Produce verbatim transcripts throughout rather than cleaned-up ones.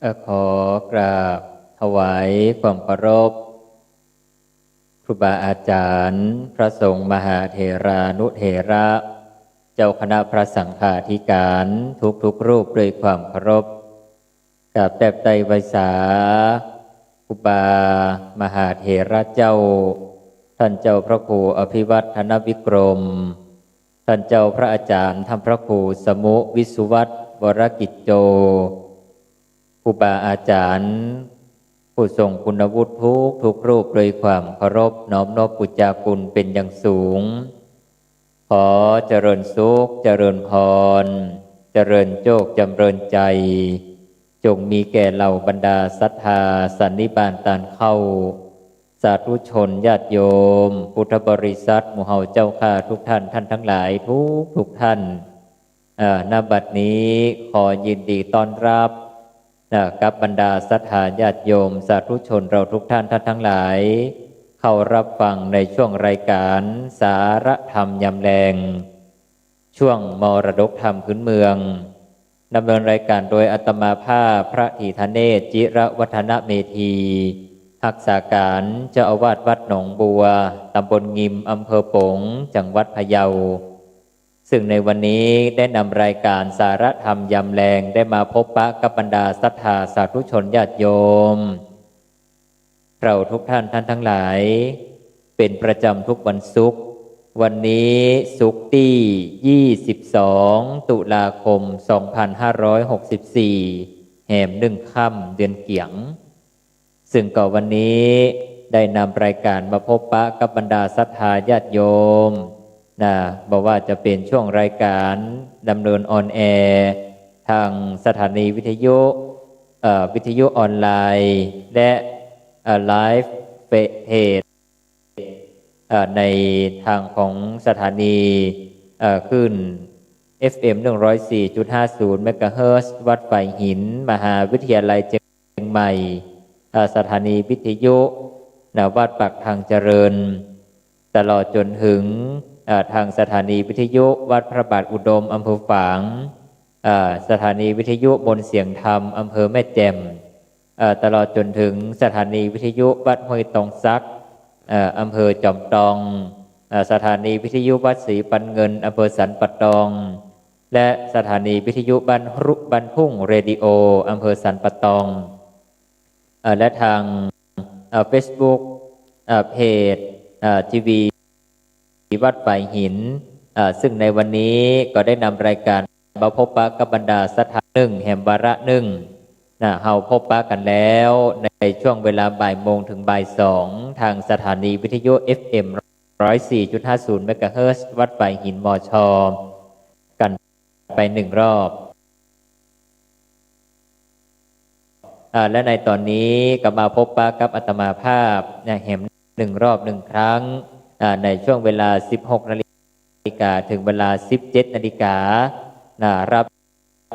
เอ่อ ขอกราบถวายความเคารพ ครูบาอาจ๋ารย์ พระสงฆ์มหาเถรานุเถระ เจ้าคณะพระสังฆาธิการทุกๆรูปด้วยความเคารพ กราบแตบไตร้ไหว้สา ครูบามหาเถระเจ้า ท่านเจ้าพระครูอภิวัฒนวิกรม ท่านเจ้าพระอาจ๋ารย์ ท่านพระครูสมุห์ วิสุวัฒน์ วรกิจโจ ครูบาอาจ๋ารย์ ผู้ทรงคุณวุฒิทุกๆรูปด้วยความเคารพ น้อมนบอุจจาคุณเป็นอย่างสูง ขอเจริญสุข เจริญพร เจริญโจค เจริญชัย จงมีแก่เหล่าบรรดาศรัทธาสันนิบาตต้านเข้า สาธุชนญาติโยม พุทธบริษัทหมู่เฮาเจ้าข้าทุกท่าน ท่านทั้งหลายทุกๆท่าน เอ่อ ณ บัดนี้ขอยินดีต้อนรับ นะ กับบรรดาศรัทธาญาติโยม สาธุชนเราทุกท่าน ท่านทั้งหลาย เข้ารับฟังในช่วงรายการสาระธรรมยามแลง ช่วงมรดกธรรมพื้นเมือง ดำเนินรายการโดยอาตมาภาพ พระธีธเนศ จิรวัฒนเมธี รักษาการเจ้าอาวาสวัดหนองบัว ตำบลงิม อำเภอป๋ง จังหวัดพะเยา ซึ่งในวันนี้ได้นำรายการสาระธรรมยามแลง ได้มาพบปะกับบรรดาศรัทธาสาธุชนญาติโยม เราทุกท่าน ท่านทั้งหลาย เป็นประจำทุกวันศุกร์ วันนี้ศุกร์ตี้ยี่สิบสอง ตุลาคม สองพันห้าร้อยหกสิบสี่ แหมหนึ่งค่ำเดือนเกี๋ยง ซึ่งก็วันนี้ได้นำรายการมาพบปะกับบรรดาศรัทธาญาติโยม นะ บ่ว่าจะเป๋นช่วงรายการดำเนินออนแอร์ ทางสถานีวิทยุ เอ่อ วิทยุออนไลน์ และ เอ่อ ไลฟ์เพจ เอ่อ ในทางของสถานี เอ่อ คลื่น เอฟเอ็ม หนึ่งร้อยสี่จุดห้าศูนย์ เมกะเฮิรตซ์ วัดฝายหิน มหาวิทยาลัยเจียงใหม่ เอ่อ สถานีวิทยุ นะ วัดปากทางเจริญ ตลอดจ๋นเถิง เอ่อ ทางสถานีวิทยุวัดพระบาทอุดม อำเภอฝาง เอ่อ สถานีวิทยุมนต์เสียงธรรม อำเภอแม่แจ่ม เอ่อ ตลอดจ๋นเถิงสถานีวิทยุวัดห้วยตองสัก เอ่อ อำเภอจอมตอง เอ่อ สถานีวิทยุวัดศรีปันเงิน อำเภอสันป่าตอง และสถานีวิทยุบ้านรุ บ้านทุ่งเรดิโอ อำเภอสันป่าตอง เอ่อ และทาง เอ่อ เฟซบุ๊ก เอ่อ เพจ เอ่อ ทีวีวัดฝายหิน เอ่อ ซึ่งในวันนี้ก็ได้นำรายการมาพบปะกับบรรดาศรัทธานึ่งแหมวาระนึ่ง นะ เฮาพบปะกั๋นแล้วในช่วงเวลาบ่ายโมงถึงบ่ายสอง ทางสถานีวิทยุ เอฟเอ็ม ร้อยสี่จุดห้าศูนย์ เมกะเฮิรตซ์ วัดฝายหิน มช กั๋นไปหนึ่งรอบ อ่า และในต๋อนนี้ก็มาพบปะกับอาตมาภาพ นะ แหมหนึ่งรอบหนึ่งครั้ง อ่า ในช่วงเวลา สิบหกนาฬิกา ถึงเวลา สิบเจ็ดนาฬิกา นะ รับ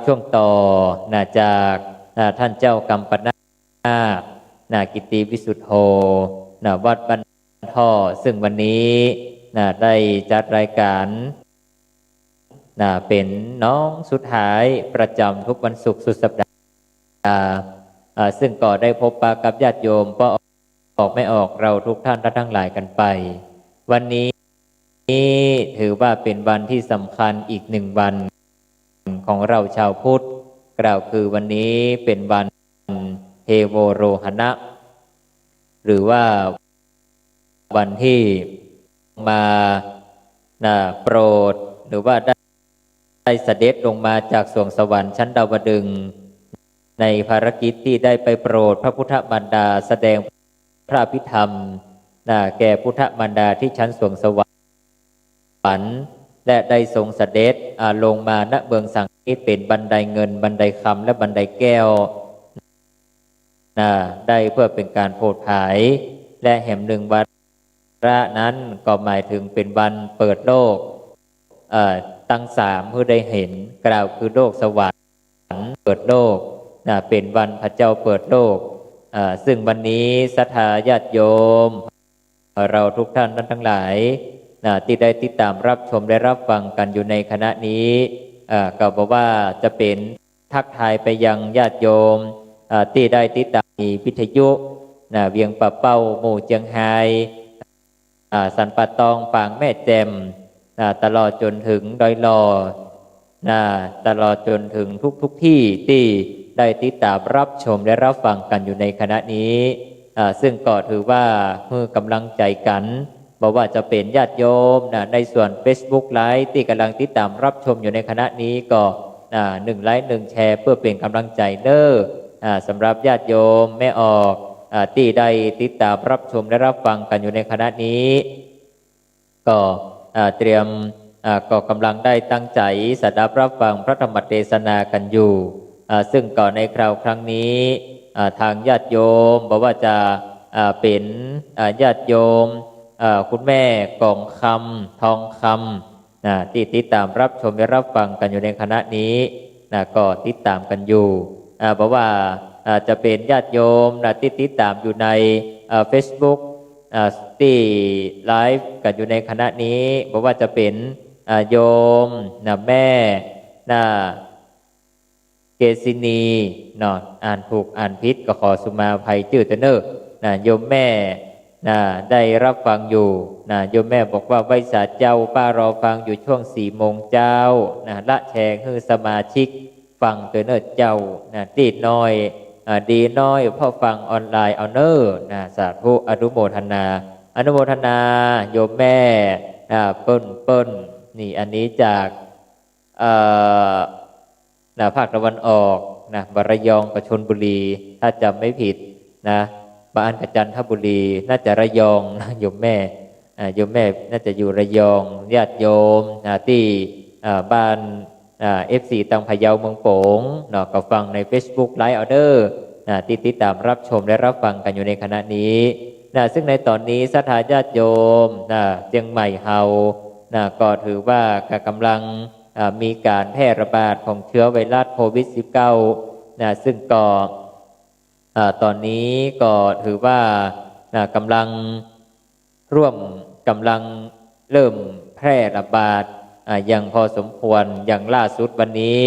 ช่วงต่อ นะ จาก นะ ท่านเจ้ากัมปนาท นะ กิตติวิสุทโธ นะ วัดบ้านท่อ ซึ่งวันนี้ นะ ได้จัดรายการ นะ เป๋นน้องสุดท้ายประจำทุกวันศุกร์สุดสัปดาห์ อ่า ซึ่งก็ได้พบปะกับญาติโยมป้อออกแม่ออกเราทุกท่าน ท่านทั้งหลายกั๋นไป วันนี้ถือว่าเป๋นวันตี้สำคัญอีกหนึ่งวันของเราชาวพุทธ กล่าวคือวันนี้เป๋นวันเทโวโรหณะ หรือว่าวันตี้มา นะ โปรด หรือว่าได้ ได้เสด็จลงมาจากสวงสวรรค์ชั้นดาวดึงส์ ในภารกิจตี้ได้ไปโปรดพระพุทธมารดาแสดงพระอภิธรรม นะ แก่พุทธมารดาตี้ชั้นสวงสวรรค์ และได้ทรงเสด็จ อ่า ลงมา ณ เมืองสังคาทิเปต เป๋นบันไดเงิน บันไดคำ และบันไดแก้ว นะ ได้เพื่อเป๋นก๋านโผดผาย และแหมหนึ่งวาระนั้นก็หมายเถิงเป๋นวันเปิดโลก เอ่อ ตังสามหื้อได้หัน กล่าวคือโลกสวรรค์ เปิดโลก นะ เป๋นวันพระเจ้าเปิดโลก เอ่อ ซึ่งวันนี้ศรัทธาญาติโยม เราทุกท่าน ท่านทั้งหลาย นะ ตี้ได้ติดต๋ามรับชมและรับฟังกั๋นอยู่ในขณะนี้ เอ่อ ก็บ่ว่าจะเป๋น ทักทายไปยังญาติโยม อ่า ตี้ได้ติดต๋ามวิทยุ นะ เวียงป่าเป้า หมู่เจียงฮาย อ่า สันป่าตอง ฝางแม่แจ่ม อ่า ตลอดจ๋นเถิงดอยหล่อ นะ ตลอดจ๋นเถิงทุกๆ ตี้ตี้ได้ติดต๋ามรับชมและรับฟังกั๋นอยู่ในขณะนี้ อ่า ซึ่งก็ถือว่าหื้อก๋ำลังใจ๋กั๋น บ่ว่าจะเป๋นญาติโยม นะ ในส่วนเฟซบุ๊กไลฟ์ตี้ก่ำลังติดต๋ามรับชมอยู่ในขณะนี้ก็ อ่า หนึ่งไลค์หนึ่งแชร์เปื้อเป๋นก๋ำลังใจ๋เน้อ อ่า สำหรับญาติโยมแม่ออก อ่า ตี้ได้ติดต๋ามรับชมและรับฟังกั๋นอยู่ในขณะนี้ ก็ อ่า เตรียม อ่า ก็ก๋ำลังได้ตั้งใจ๋สดับรับฟังพระธรรมเตสนากั๋นอยู่ อ่า ซึ่งก็ในคราวครั้งนี้ อ่า ทางญาติโยม บ่ว่าจะ อ่า เป๋น อ่า ญาติโยม อ่า คุณแม่กองคำ ทองคำ นะ ตี้ติดต๋ามรับชมและรับฟังกั๋นอยู่ในขณะนี้ นะ ก็ติดต๋ามกั๋นอยู่ อ่า บ่ว่า อ่า จะเป๋นญาติโยม นะ ตี้ติดต๋ามอยู่ใน อ่า เฟซบุ๊ก อ่า ตี้ไลฟ์กั๋นอยู่ในขณะนี้ บ่ว่าจะเป๋น อ่า โยม นะ แม่ นะ เกศินี เนาะ อ่านถูกอ่านผิดก็ขอสุมาอภัยจื้อเต๊อะเน้อ นะ โยมแม่ นะ ได้รับฟังอยู่ นะ โยมแม่บอกว่า ไหว้สาเจ้า ป้ารอฟังอยู่ช่วงสี่โมงเจ๊า นะ ละแชร์หื้อสมาชิกฟังเต๊อะเน้อเจ้า นะ ตี้น้อย อ่า ดีน้อย เพราะฟังออนไลน์เอาเน้อ นะ สาธุ อนุโมทนา อนุโมทนา โยมแม่ อ่า เปิ้น เปิ้น นี่ อันนี้จาก เอ่อ นะ ภาคตะวันออกนะ บ่ระยองกับชลบุรี ถ้าจ๋ำไม่ผิดนะ บ่อั้นกับจันทบุรี น่าจะระยองนะ โยมแม่ อ่า โยมแม่น่าจะอยู่ระยอง ญาติโยมนะ ตี้ อ่า บ้าน อ่า เอฟซี ตังพะเยาเมืองโป๋งเนาะ ก็ฟังในเฟซบุ๊กไลฟ์เอาเน้อ นะ ตี้ติดต๋ามรับชมและรับฟังกั๋นอยู่ในขณะนี้ นะ ซึ่งในต๋อนนี้ศรัทธาญาติโยม นะ เจียงใหม่เฮา นะ ก็ถือว่าก็ก๋ำลัง อ่า มีก๋านแพร่ระบาดของเจื้อไวรัสโควิดสิบเก้า นะ ซึ่งก็ อ่า ต๋อนนี้ก็ถือว่า นะ ก๋ำลังร่วม ก๋ำลังเริ่มแพร่ระบาด อ่า อย่างพอสมควร อย่างล่าสุดวันนี้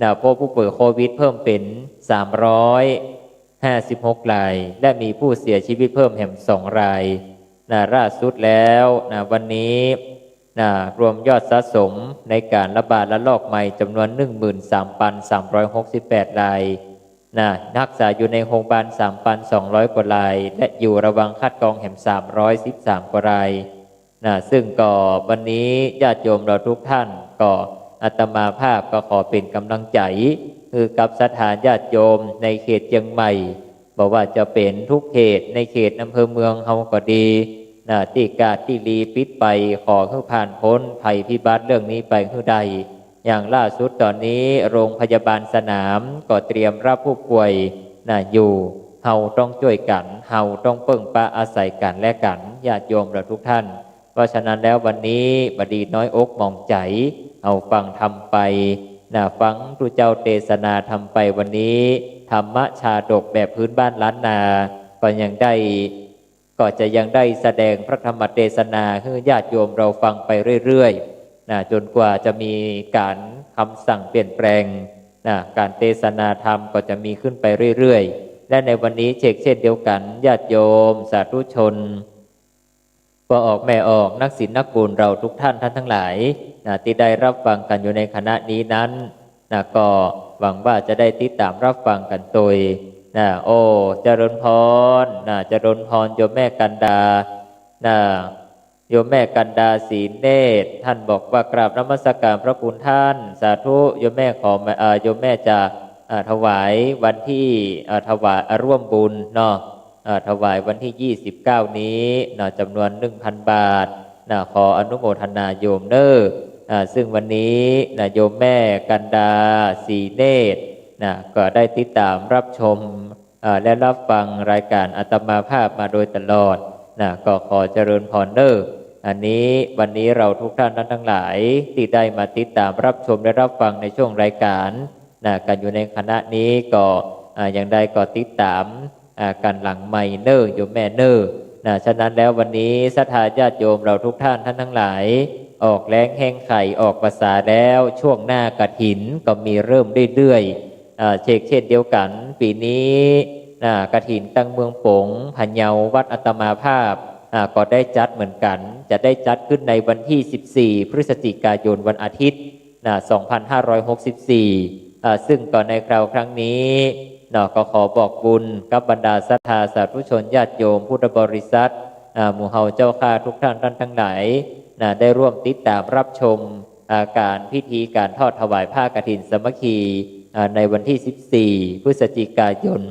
นะ พบผู้ป่วยโควิดเพิ่มเป๋น สามร้อยห้าสิบหก ราย และมีผู้เสียชีวิตเพิ่มแหมสองราย นะ ล่าสุดแล้ว นะ วันนี้ นะ รวมยอดสะสมในก๋านระบาดระลอกใหม่จ๋ำนวน หนึ่งหมื่นสามพันสามร้อยหกสิบแปด ราย นะ ฮักษาอยู่ในโฮงบาล สามพันสองร้อย กว่าราย และอยู่ระหว่างคัดกรองแหม สามร้อยสิบสาม กว่าราย นะ ซึ่งก็วันนี้ญาติโยมเราทุกท่าน ก็อาตมาภาพก็ขอเป๋นก๋ำลังใจ๋ คือกับศรัทธาญาติโยมในเขตเจียงใหม่ บ่ว่าจะเป๋นทุกเขต ในเขตอำเภอเมืองเฮาก็ดี นะ ตี้กาดตี้ลีปิดไป ขอหื้อผ่านป๊นภัยพิบัติเรื่องนี้ไปหื้อได้ อย่างล่าสุดต๋อนนี้โรงพยาบาลสนามก็เตรียมรับผู้ป่วย นะ อยู่ เฮาต้องจ้วยกั๋น เฮาต้องเปิ้งปะอาศัยกั๋นและกั๋น ญาติโยมเราทุกท่าน เพราะฉะนั้นแล้ววันนี้บ่ดีน้อยอกหมองใจ๋ เฮาฟังธรรมไป นะ ฟังตุ๊เจ้าเตสนาธรรมไปวันนี้ ธรรมชาดกแบบพื้นบ้านล้านนา ก็ยังได้ ก็จะยังได้แสดงพระธรรมเตสนาหื้อญาติโยมเราฟังไปเรื่อยๆ นะ จ๋นกว่าจะมีก๋านกำสั่งเปลี่ยนแปลง นะ ก๋านเตสนาธรรมก็จะมีขึ้นไปเรื่อยๆ และในวันนี้เชกเช่นเดียวกั๋น ญาติโยมสาธุชน ป้อออกแม่ออก นักศีลนักบุญเราทุกท่าน ท่านทั้งหลาย นะ ตี้ได้รับฟังกั๋นอยู่ในขณะนี้นั้น นะ ก็หวังว่าจะได้ติดต๋ามรับฟังกั๋นโตย นะ โอ้ เจริญพร นะ เจริญพร โยมแม่กันดา นะ โยมแม่กันดา ศรีเนตร ท่านบอกว่า กราบนมัสการพระคุณท่าน สาธุ โยมแม่ขอมา เอ่อ โยมแม่จะ เอ่อ ถวายวันที่ เอ่อ ถวาย เอ่อ ร่วมบุญเนาะ เอ่อ ถวายวันที่ ยี่สิบเก้า นี้เนาะ จ๋ำนวน หนึ่งพัน บาทนะ ขออนุโมทนาโยมเน้อ อ่า ซึ่งวันนี้นะ โยมแม่กันดา ศรีเนตรนะ ก็ได้ติดต๋ามรับชม เอ่อ และรับฟังรายก๋านอาตมาภาพมาโดยตลอดนะ ก็ขอเจริญพรเน้อ อันนี้วันนี้เราทุกท่านนั้นทั้งหลายตี้ได้มาติดต๋ามรับชมและรับฟังในช่วงรายก๋าน นะ กั๋นอยู่ในขณะนี้ก็ อ่า อย่างใดก็ติดต๋าม อ่า กั๋นหลังไมค์เน้อ โยมแม่เน้อ นะ ฉะนั้นแล้ววันนี้ศรัทธาญาติโยมเราทุกท่าน ท่านทั้งหลาย ออกแฮงแฮงไข่ออกพรรษาแล้ว ช่วงหน้ากฐินก็มีเริ่มเรื่อยๆ อ่า เชกเช่นเดียวกั๋น ปี๋นี้ อ่า กฐินตังเมืองป๋ง พะเยา วัดอาตมาภาพ อ่า ก็ได้จัดเหมือนกั๋น จะได้จัดขึ้นในวันตี้ สิบสี่ พฤศจิกายน วันอาทิตย์ นะ สองพันห้าร้อยหกสิบสี่ อ่า ซึ่งก็ในคราวครั้งนี้ เนาะ ก็ขอบอกบุญกับบรรดาศรัทธาสาธุชนญาติโยมพุทธบริษัท อ่า หมู่เฮาเจ้าข้าทุกท่าน ท่านตังหลาย นะ ได้ร่วมติดต๋ามรับชม อ่า ก๋านพิธีก๋านทอดถวายผ้ากฐินสามัคคี อ่า ในวันตี้ สิบสี่ พฤศจิกายน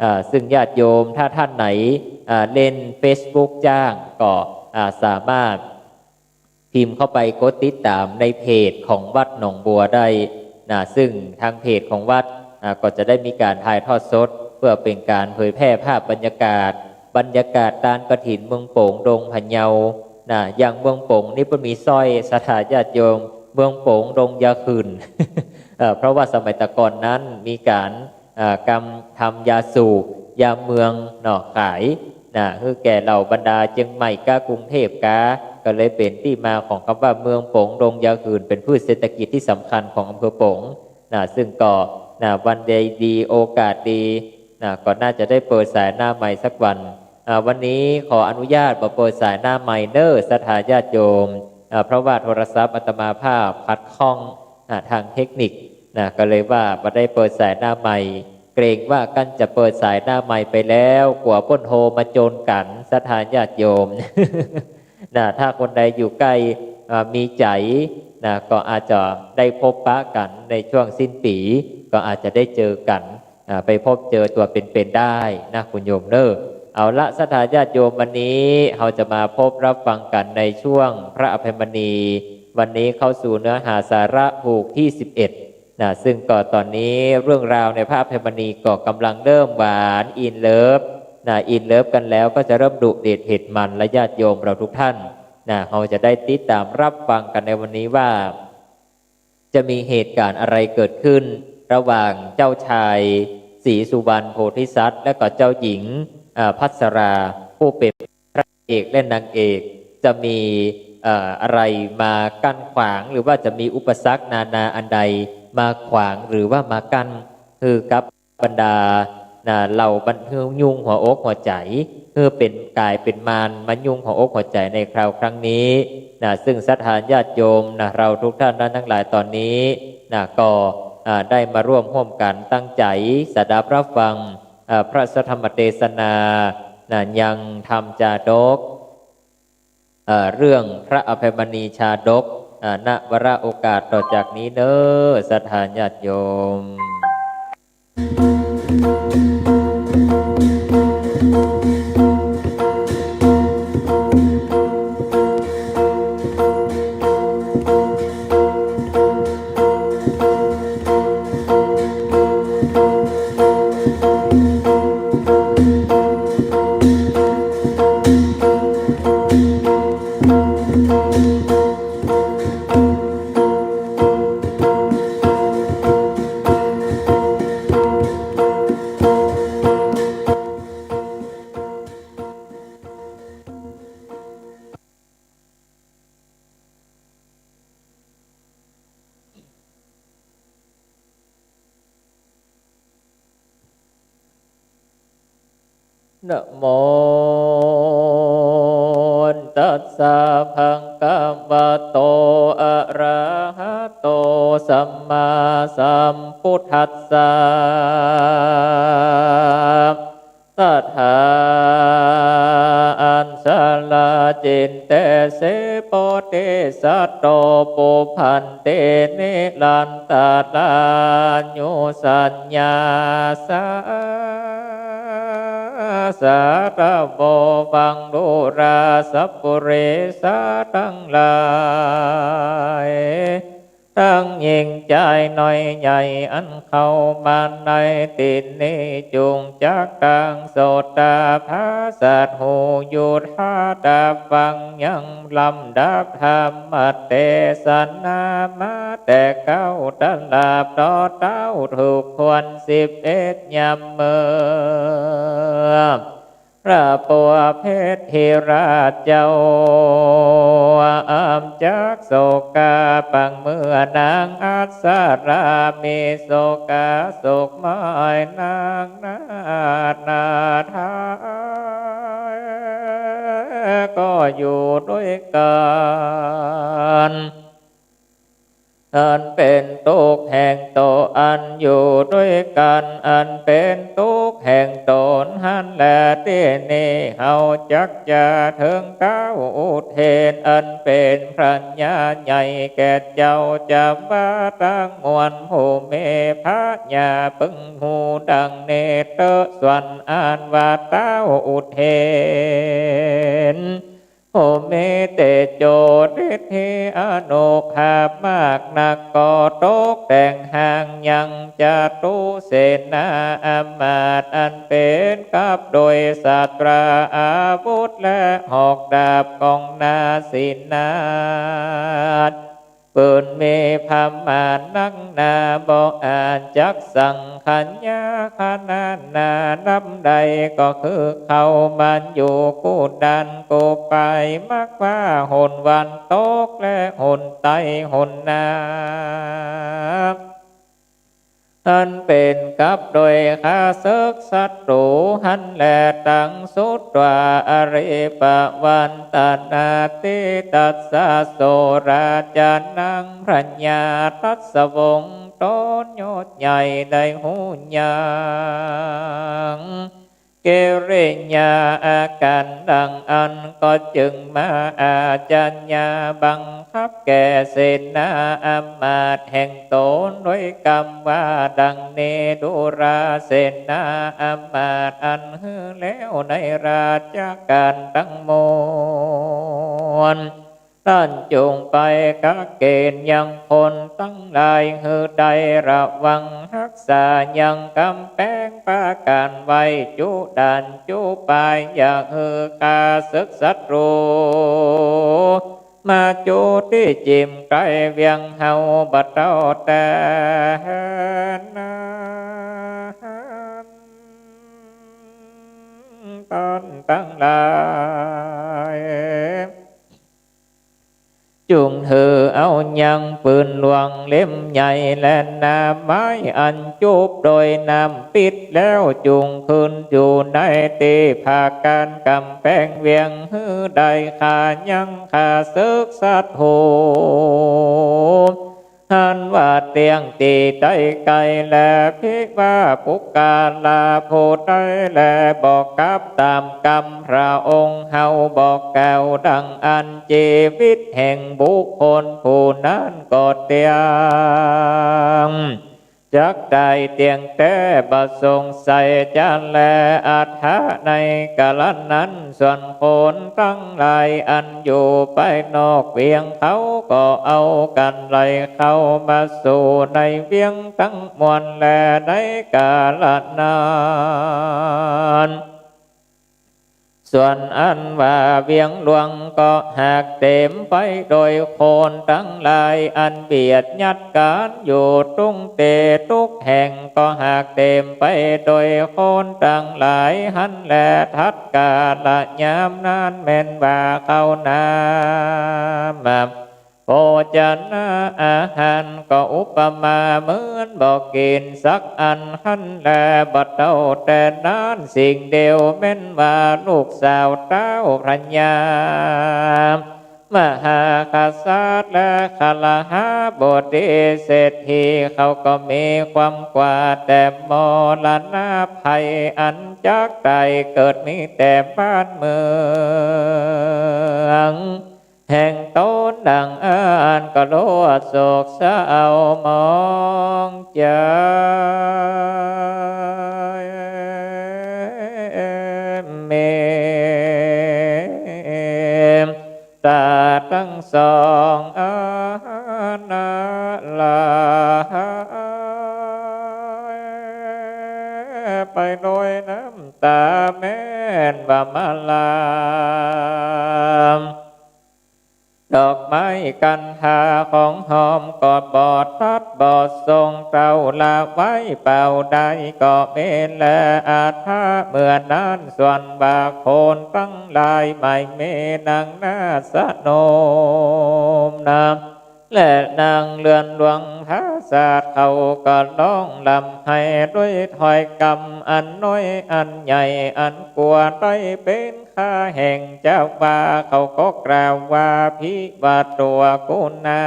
อ่า ซึ่งญาติโยมถ้าท่านไหน อ่า เล่นเฟซบุ๊กจ้าง ก็ อ่า สามารถ พิมพ์เข้าไปกดติดต๋ามในเพจของวัดหนองบัวได้นะ ซึ่งตางเพจของวัด อ่า ก็จะได้มีก๋านถ่ายทอดสด เปื้อเป๋นก๋านเผยแพร่ภาพบรรยากาศ บรรยากาศตานกฐินเมืองป๋งดงพะเยานะ อย่างเมืองป๋งนี่เปิ้นมีสร้อย ศรัทธาญาติโยม เมืองป๋งดงยาขื่น เอ่อ เพราะว่าสมัยแต่ก่อนนั้นมีก๋าน อ่า กำ ทำยาสูบ ยาเมืองเนาะ ขายนะ หื้อแก่เหล่าบรรดาเจียงใหม่ก๊ะ กรุงเทพฯก๊ะ ก็เลยเป๋นตี้มาของกำว่าเมืองป๋งดงยาขื่น เป๋นพืชเศรษฐกิจตี้สำคัญของอำเภอป๋งนะ ซึ่งก็นะ วันดีๆ โอกาสดีนะ ก็น่าจะได้เปิดสายหน้าไมค์สักวัน อ่า วันนี้ขออนุญาตบ่เปิดสายหน้าไมค์เน่อ ศรัทธาญาติโยม อ่า เพราะว่าโทรศัพท์อาตมาภาพขัดข้อง อ่า ตางเทคนิคนะ ก็เลยว่าบ่ได้เปิดสายหน้าไมค์ เกรงว่ากั้นจะเปิดสายหน้าไมค์ไปแล้ว กั๋วเปิ้นโทรมาโจรกั๋น ศรัทธาญาติโยม นะ ถ้าคนใดอยู่ใก้ อ่า มีใจ๋นะ ก็อาจจะได้พบปะกั๋นในช่วงสิ้นปี๋ ก็อาจจะได้เจอกั๋น อ่า ไปพบเจอตั๋วเป๋นๆ ได้นะ คุณโยมเน่อ เอาละ ศรัทธาญาติโยม วันนี้เฮาจะมาพบรับฟังกั๋นในช่วงพระอภัยมณี วันนี้เข้าสู่เนื้อหาสาระผูกตี้ สิบเอ็ด นะ ซึ่งก็ต๋อนนี้เรื่องราวในพระอภัยมณีก็ก่ำลังเริ่มหวาน อินเลิฟ นะ อินเลิฟกั๋นแล้วก็จะเริ่มดุเด็ดเด็ดมันละ ญาติโยมเราทุกท่าน นะ เฮาจะได้ติดต๋ามรับฟังกั๋นในวันนี้ว่า จะมีเหตุก๋ารณ์อะไรเกิดขึ้นระหว่างเจ้าชายศรีสุวรรณโพธิสัตว์ และก็เจ้าหญิง อ่า พัสรา ผู้เป๋นพระเอกและนางเอก จะมี เอ่อ อะไรมากั้นขวาง หรือว่าจะมีอุปสรรคนานาอันใดมาขวางหรือว่ามากั้น หื้อกับบรรดา นะ เหล่าบรรดาหื้อยุ่งหัวอกหัวใจ๋ หื้อเป๋นก๋ายเป๋นมารมายุ่งหัวอกหัวใจ๋ในคราวครั้งนี้ นะ ซึ่งศรัทธาญาติโยม นะ เราทุกท่าน ท่านตังหลายต๋อนนี้ นะ ก็ อ่า ได้มาร่วม ฮ่วมกั๋นตั้งใจ๋สดับรับฟัง อ่า พระสัทธรรมเตสนา นะ ยังธรรมจาดก เอ่อ เรื่องพระอภัยมณีชาดก อ่า ณ วาระโอกาสต่อจากนี้เน่อ ศรัทธาญาติโยม นะโม ตัสสะ ภะคะวะโต อะระหะโต สัมมาสัมพุทธัสสะ ตถา อัญชาลา จินเตเส โพธิสัตโต ปุพพันติ นิรันตะรา ยุสัญญาสา สาธะโว ฟังดูรา สัพปุริสาตังหลาย ตังญิงจายน้อยใหญ่ อันเข้ามาในตี้นี้ จุ่งจักตังโสตาผาสัตว์ หูหยูตาต๋าฟัง ยังลำดับธรรมเตสนามา แต่เก๊าตลับต่อเต้า ถูกควรสิบเอ็ดยามเมื่อ พระบัวเพชรราชเจ้า อันจักโศกา ปางเมื่อนางอัปสรา มีโศกาสุขหมายนางนาถนาถา ก็อยู่ตวยกั๋น อันเป๋นตุ๊กข์แห่งต๋น อันอยู่ตวยกั๋น อันเป๋นตุ๊กข์แห่งต๋นหั้นแล ตี้นี้เฮาจักจะเถิงเต๊าอุเทน อันเป๋นพระญาใหญ่แก่เจ้าจ๋ำวาตังมวล ผู้มีพระญาปึงหูดังนี้เต๊อะ ส่วนอันว่าเต๊าอุเทน ผู้มีเตโจฤทธิอานุภาพมากนัก ก็ตกแต่งหางยังจตุเสนาอามาตย์ อันเป๋นกับโดยสัตราอาวุธและหอกดาบของนาสินาถ ปืนมีพม่านนักหนา บ่อาจจักสังขยาขนาดหนาลำใด ก็คือเข้ามาอยู่กู้ด้านกู้ปาย มักว่าหนวันตกและหนใต้หนหนา อันเป๋นกับโดยข้าศึกศัตรูหั้นแล ตังสุตวาอริปวันตนาทิตัสสะโสราจานัง พระญาตรัสวงศ์ต๋นยศใหญ่ได้ฮู้ยัง กิริยาอาก๋ารดังอั้น ก็จึงมาอาชญาบังคับแก่เสนาอามาตย์แห่งต๋น ด้วยกำว่าดังนี้ ดูราเสนาอามาตย์ อันหื้อแล้วในราชก๋านตังมวล ต้านจุ่งไปกะเก๋ณฑ์ยังคนตังหลาย หื้อได้ระวังฮักษายังก๋ำแปงปราก๋านไว้ จุด่านจุปาย อย่าหื้อข้าศึกศัตรู มาจุตี้จิ่มใก้เวียงเฮาบ่เต้าแต๊นั้น ต้านตังหลาย จุ่งถือเอายังปืนหลวงเล่มใหญ่ และหน้าไม้อันจุบโดยน้ำปิดแล้ว จุ่งขึ้นอยู่ในตี้ผาก้านก๋ำแปงเวียง หื้อได้ฆ่ายั้งข้าศึกศัตรู หันว่าเตี้ยงตี้ใดไกล และภิว่าปุคคละผู้ใดแล บ่กลับต๋ามกำพระองค์เฮา บ่กล่าวดังอั้น จีวิตแห่งบุคคลผู้นั้นก็เตี้ยง จักต๋ายเตี้ยงแต๊บ่สงสัยจะแล อัฏฐะในกาละนั้น ส่วนคนตังหลายอันอยู่ภายนอกเวียงเขาก็เอากั๋นไหลเข้ามาสู่ในเวียงตังมวลแล ในกาละนั้น ส่วนอันว่าเวียงหลวงก็หากเต๋มไปโดยคนตังหลายอันเบียดยัดกั๋นอยู่ตุ๊กตี้ตุ๊กแห่ง ก็หากเต๋มไปโดยคนตังหลายหั้นแล ทัดกาละยามนั้นแม่นว่าข้าวน้ำ โภชนะอาหารก็อุปมาเหมือนบ่กิ๋นสักอันหั้นแล บ่เต้าแต่นั้นสิ่งเดียวแม่นว่าลูกสาวเต้าพระญามหากษัตริย์และคฤหบดีเศรษฐีเขาก็มีความกลัวแต่มรณะภัยอันจักต๋ายเกิดมีแต่บ้านเมือง แห่งต๋นดังอั้นก็โลดโศกเศร้ามองใจ๋ เมตต๋าตังสองอานาลาย ไปโดยน้ำต๋าแม่นว่ามาลา ดอกไม้กัณฑาของหอมก็บ่ตัดบ่ส่ง เต้าละไว้เป่าได้ก็มีแล อัฏฐะเมื่อนั้น ส่วนว่าคนตังหลายไม่มีหนังหน้าสนมนา และนางเรือนหลวงผาสาทเขาก็ร้องร่ำไห้ด้วยถ้อยกำอันน้อยอันใหญ่ อันกว่าได้เป๋นข้าแห่งเจ้าว่า เขาก็กล่าวว่า ภิวาโต กุณา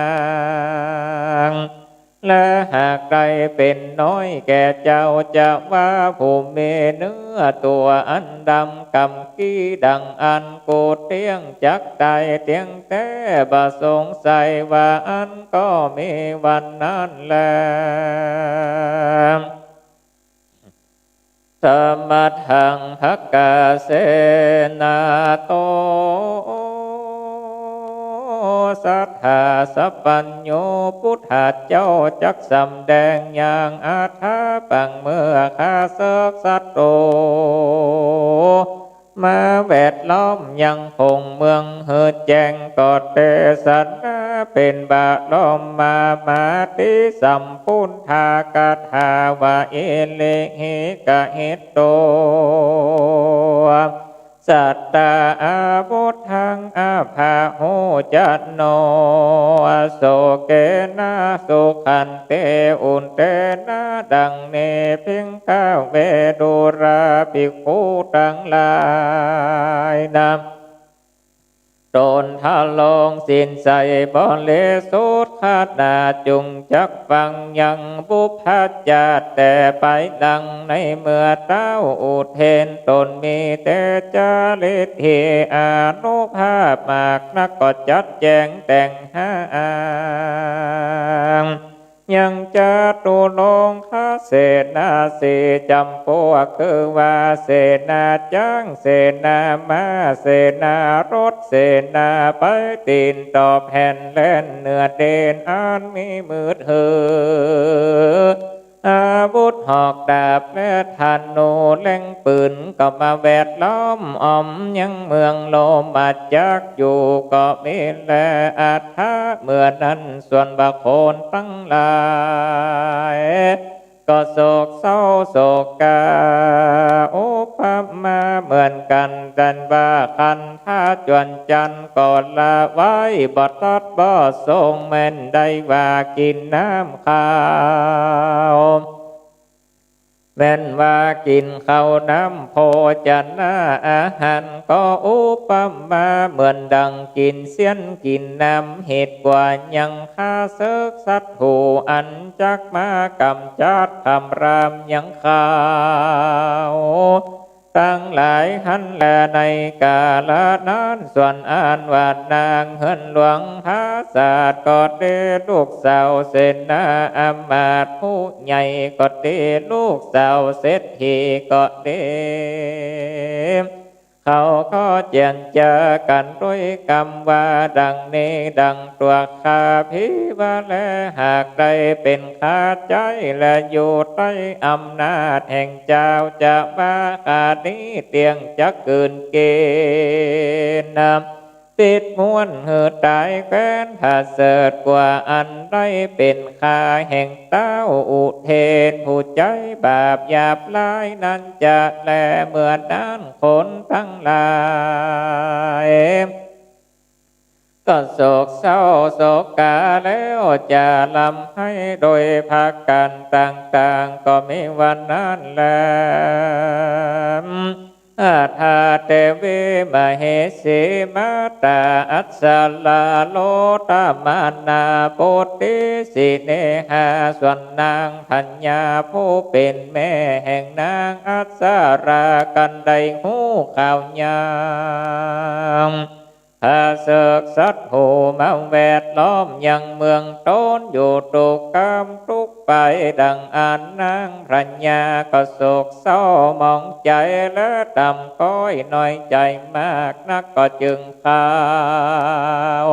และหากได้เป๋นน้อยแก่เจ้า เจ้าว่าผู้มีเนื้อตัวอันดำกำกี้ดังอั้น กูเตี้ยงจักต๋ายเตี้ยงแต๊ บ่สงสัยว่าอั้น ก็มีวันนั้นแล สมะหัง ภะคะเสนะ โต สัทธาสัพพัญญู พุทธเจ้าจักสำแดงอย่างอัฏฐะปังเมื่อข้าเสิกศัตรู มาแวดล้อมยังผงเมืองหื้อแจ้ง ก็เตสนาเป๋นบรมมามาติสัมปุณฑาคาถาว่า อิริหิกะหิตโต สัตตาอาวุธัง อะผะโหจะโน โสเกนะ สุขันเต อุตเตนะ ดังนี้ ภิกขะเว ดูราภิกขุตังหลายนา ต๋นทะลองศีลใสบริสุทธิ์ขนาด จุ่งจักฟังยังบุพพจาติแต่ไปหลัง ในเมื่อเต้าอุเทนต๋นมีเตจาฤทธิอานุภาพมากนัก ก็จัดแจงแต่งหาอ้าง ยังจตุรงคเสนาสี่จ๋ำพวก คือว่าเสนาจ๊าง เสนาม้า เสนารถ เสนาไปตี๋นตอบแผ่นแล่นเหนือดินอันมีมืดหือ อาวุธหอกดาบและธนูแล่งปืน ก็มาแวดล้อมอ้อมยังเมืองโรมจักรอยู่ ก็มีแลอัฏฐะเมื่อนั้น ส่วนว่าคนตังหลาย ก็โศกเศร้าโศกา อุปมาเหมือนกั๋น ตันว่าคันธะจวนจันทร์ ก็ละไว้บ่ตัดบ่ส่ง แม่นได้ว่ากิ๋นน้ำข้าว แม่นว่ากิ๋นข้าวน้ำโภจนะอาหาร ก็อุปมาเหมือนดังกิ๋นเสี้ยนกิ๋นน้ำ เหตุกว่ายังข้าเสิกศัตรู อันจักมากำจัดคำรามยังข้าว ตังหลายหั้นแล ในกาละนั้น ส่วนอันว่านางเฮือนหลวงผาสาทก็ดี ลูกสาวเสนาอำมาตย์ผู้ใหญ่ก็ดี ลูกสาวเศรษฐีก็ดี เขาก็เจียรจากั๋นด้วยกำว่าดังนี้ ดังตั๋วข้าพีว่าแล หากได้เป๋นข้าใจ๊และอยู่ใต้อำนาจแห่งจาวจะว่าข้านี้เตี้ยงจักกืนกิ๋น ติดม้วนหื้อต๋ายแควนผะเสริฐกว่าอันได้เป๋นข้าแห่งเต้าอุเทน ผู้ใจ๊บาปหยาบร้ายนั้นจะแล เมื่อนั้นคนตังหลาย ก็โศกเศร้าโศกาแล้วจะร่ำไห้โดยประก๋านต่างๆ ก็มีวันนั้นแล อัฏฐาเตวีมเหสีมาตาอัสสราโลตมานาปุตติสิเนหา ส่วนนางพญาผู้เป๋นแม่แห่งนางอัสสรา กันได้ฮู้ข่าวยัง ข้าเสิกศัตรูมาแวดล้อมยังเมืองต๋นอยู่ตุ๊กก้ำตุ๊กไป ดังอั้นนางพญาก็โศกเศร้าหมองใจ๋และต่ำต้อยน้อยใจ๋มากนัก ก็จึงข้าว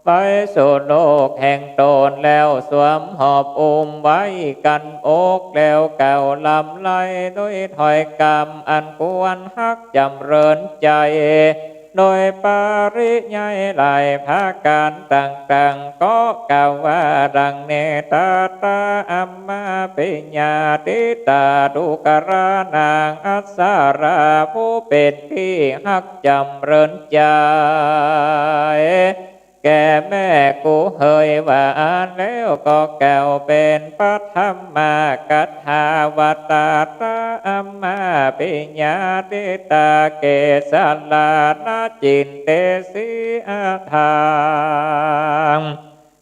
ไปสู่โลกแห่งต๋นแล้ว สวมหอบอุ้มไว้กั๋นอกแล้วกล่าวร่ำไห้ด้วยถ้อยกำอันควรฮักจ๋ำเริญใจ๋ โดยปริยายหลายประก๋านต่างๆ ก็กล่าวว่าดังนี้ ตถาอัมมาปิญญาทิตา ดูกรานังอัสสรา ผู้เป๋นตี้ฮักจ๋ำเริญใจ๋ แก่แม่กูเหยว่าอั้นแล้วก็กล่าวเป๋นพระธรรมกถาว่า ตถาอัมมาปิญญาทิตา เกสาลานะจินเตสีอาทา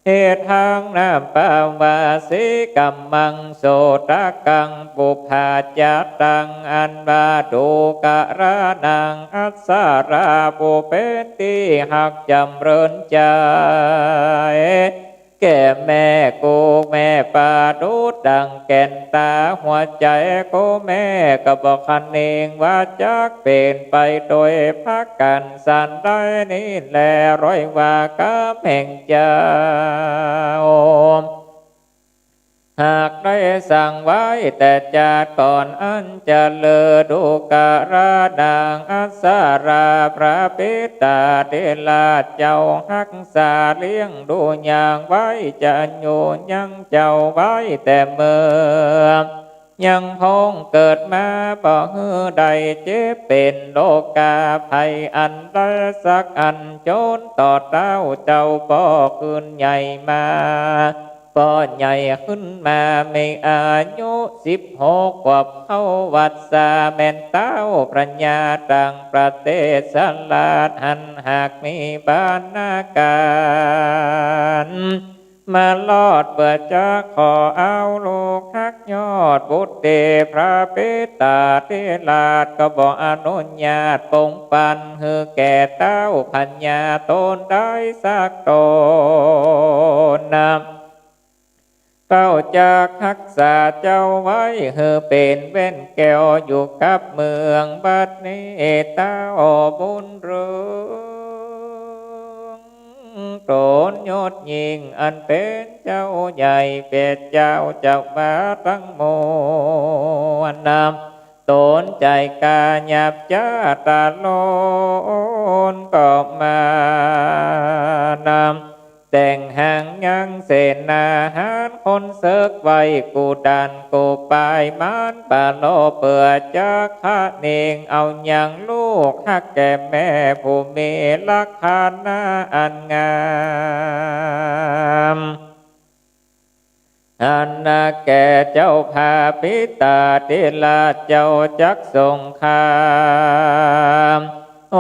เฮทังนะปะวาสีกัมมัง โสตะกังปุพพาจาตัง อันว่าดูกรานังอัสสรา ผู้เป๋นตี้ฮักจ๋ำเริญใจ๋ แก่แม่กู แม่ประดุจดังแก่นต๋าหัวใจ๋กู แม่ก็บ่คะเนงว่าจักเป๋นไปโดยประก๋านสันใดนี้แล ร้อยว่ากำแห่งเจ้า หากได้สั่งไว้แต่จาติก่อนอันจะเลิศ ดูกรานังอัสสรา พระปิตาธิราชเจ้าฮักษาเลี้ยงดูอย่างไว้จะอยู่ยังเจ้าไว้แต่เมื่อ ยังพองเกิดมา บ่หื้อได้เจ็บเป๋นโรคาภัยอันใดสักอัน จ๋นต่อเต้าเจ้าป้อขึ้นใหญ่มา ป้อใหญ่ขึ้นมามีอายุสิบหกขวบ เข้าวัสสาแม่นเต้าพญาตังประเทศสลาดหั้น หากมีบรรณาก๋าน มารอดเปื้อจะขอเอาลูกฮักยอดบุตรี พระปิตาธิราชก็บ่อนุญาตปงปันหื้อแก่เต้าพญาต๋นได้สักต๋นนะ เต้าจักฮักษาเจ้าไว้หื้อเป๋นแว่นแก้วอยู่กับเมือง บัดนี้เต้าบุญเรือง ต๋นยอดยิ่งอันเป๋นเจ้าใหญ่ เป๋นเจ้าจักรวาลตังมวลนะ ต๋นใจ๋ก๋าหยาบจ๊าต๋าลนก็มานะ แต่งหางยังเสนาหารคนเสิกไว้กู้ด่านกู้ปาย มานปะโลเปื้อจะคะเนงเอายังลูกฮักแก่แม่ผู้มีลักษณะอันงาม อันนาแก่เจ้าพระปิตาธิราชเจ้าจักสงคราม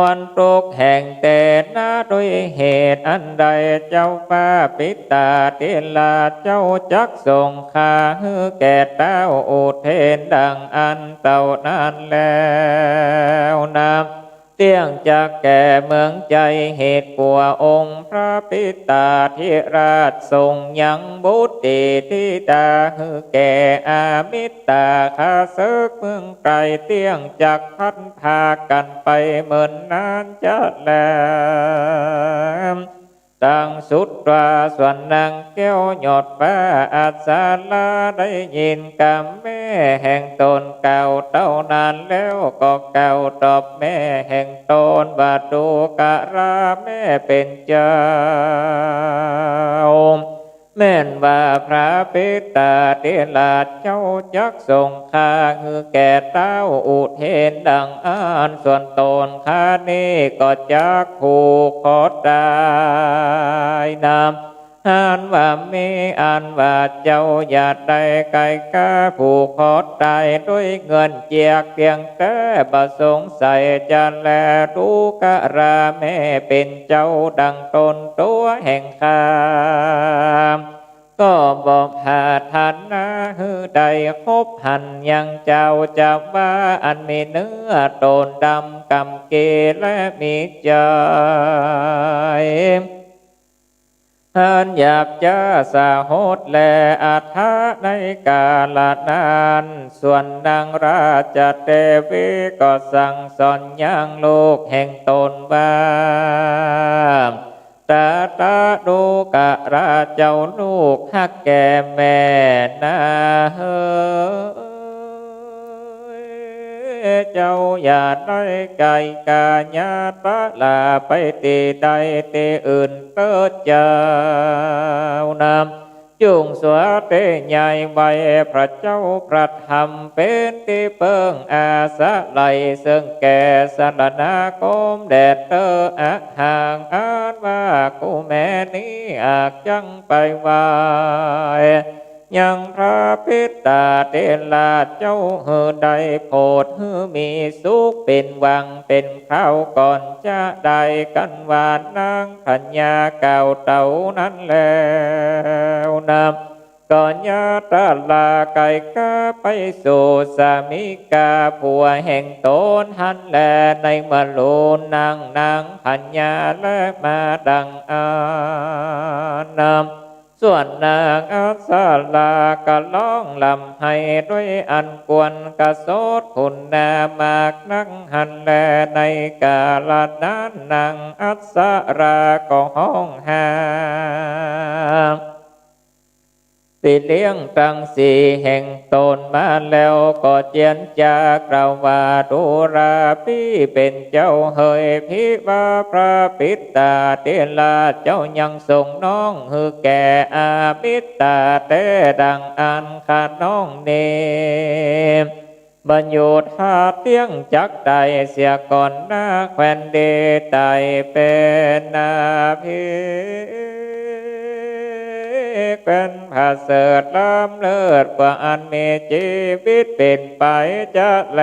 วันทุกข์แห่งเตนะ ด้วยเหตุอันใดเจ้าพระปิตาธิราชเจ้าจักสงคราม หื้อแก่เต้าอุเทนดังอั้นเต้านั้นแล้วนะ เตี้ยงจักแก่เมืองใจ๋ เหตุกั๋วองค์พระปิตาธิราชทรงยังบุตรีธิดาหื้อแก่อามิตรตา ข้าเสิกเมืองไตร เตี้ยงจักพลันพรากกั๋นไปเมินนานจะแล ตังสุตวา ส่วนนางแก้วยอดฟ้าอัปสราได้ยินกำแม่แห่งต๋นกล่าวเต้านั้นแล้วก็กล่าวตอบแม่แห่งต๋นว่า ดูกราแม่เป๋นเจ้า แม่นว่าพระปิตาธิราชเจ้าจักสงครามหื้อแก่เต้าอุเทนดังอั้น ส่วนต๋นข้านี้ก็จักผูกคอต๋ายนะ อันว่าแม่ อันว่าเจ้าอย่าได้ไก่กาผูกคอต๋ายด้วยเงินเจียกเตียงแต๊ บ่สงสัยจะแล ดูกราแม่เป๋นเจ้าดังต๋นตั๋วแห่งข้า ก็บ่ปรารถนาหื้อได้คบหันยังเจ้าจักรวาลอันมีเนื้อต๋นดำกำเกและมีใจ๋ อันหยาบจ๊าสาหดแล อัตถะในกาละนั้น ส่วนนางราชเตวีก็สั่งสอนยังลูกแห่งต๋นว่า ตถาดูกราเจ้าลูกฮักแก่แม่นาเฮย เจ้าอย่าได้ไก่ก๋า อย่าปะละไปตี้ใดตี้อื่นเต๊อะเจ้านะ จุ่งสัวเตใหญ่ไหว้พระเจ้าพระธรรม เป๋นตี้เปิ้งอาศัย เซิ่งแก่สรณาคมแด่เต๊อะ อะหัง อันว่ากูแม้นี้ หากจั้งไปไหว้ ยังพระปิตาเถระเจ้า หื้อได้โผดหื้อมีสุข เป๋นหวังเป๋นคราวก่อน จะได้กั๋นว่านางพญากล่าวเต้านั้นแล้วนะ ก็อย่าตะละไก่ก๋าไปสู่สามิกาผัวแห่งตนหั้นแล ในเมื่อลูนางนางพญาและมาดังอั้นนะ ส่วนนางอัปสราก็ฮ้องร่ำไห้ด้วยอันควรกระสด คุณนามากนักหั้นแล ในกาละนั้นนางอัปสราก็ฮ้องหา ปี้เลี้ยงตังสี่แห่งต๋นมาแล้ว ก็เจียรจากล่าวว่า ดูราปี้เป๋นเจ้าเหย ภิว่าพระปิตาเถระเจ้ายังส่งน้องหื้อแก่อามิตรตาแต๊ดังอั้น ข้าน้องนี้ บ่หยุดหาเตี้ยงจักต๋ายเสียก่อนนา แควนดีต๋ายเป๋นนาภิกษ์ แควนผะเสริฐล้ำเลิศกว่าอันมีจีวิตเป๋นไปจะแล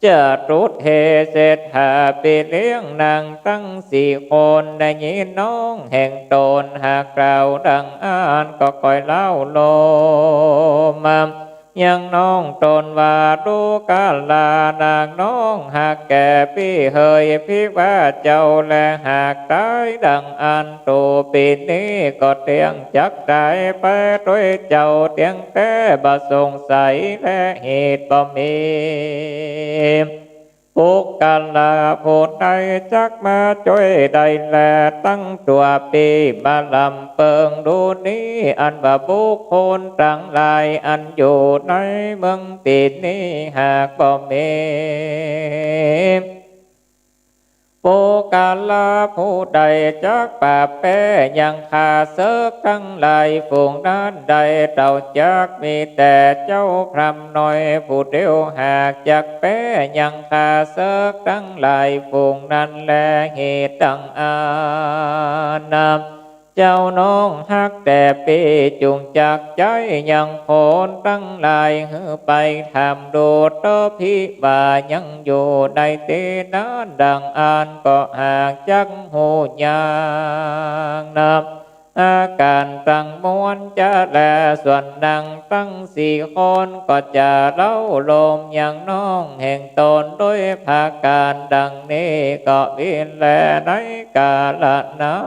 จตุรเทศเศรษฐาปี้เลี้ยงนางตังสี่คน ได้ยินน้องแห่งต๋นหากล่าวดังอั้น ก็ค่อยเล้าโลมมา ยังน้องต๋นว่า ดูกรา นางน้องหากแก่ปี้เหย ภิว่าเจ้าแลหากต๋ายดังอั้น ตู่ปี้นี้ก็เตี้ยงจักต๋ายไปตวยเจ้าเตี้ยงแต๊ บ่สงสัยและเหตุบ่มี ปุคคละผู้ใดจักมาจ้วยได้แล ตังตั๋วปี้มาลำเปิงดูนี้ อันว่าบุคคลตังหลายอันอยู่ในเมืองตี้นี้หากบ่มี ปุคคละผู้ใดจักปราบแป๊ยังข้าเสิกตังหลายฝูงนั้นได้เต้าจัก มีแต่เจ้าพราหมณ์น้อยผู้เดียวหากจักแป๊ยังข้าเสิกตังหลายฝูงนั้นแล เหตุดังอั้นนะ เจ้าน้องฮักแต่ปี้จุ่งจักใจ๊ยังคนตังหลาย หื้อไปถามดูเต๊อะ ภิว่ายังอยู่ในตี้นั้นดังอั้น ก็หากจักฮู้ยังนะ อาก๋ารตังมวลจะแล ส่วนนางตังสี่คนก็จะเล้าโลมยังน้องแห่งต๋นโดยผะก๋านดังนี้ ก็มีแลในกาละนั้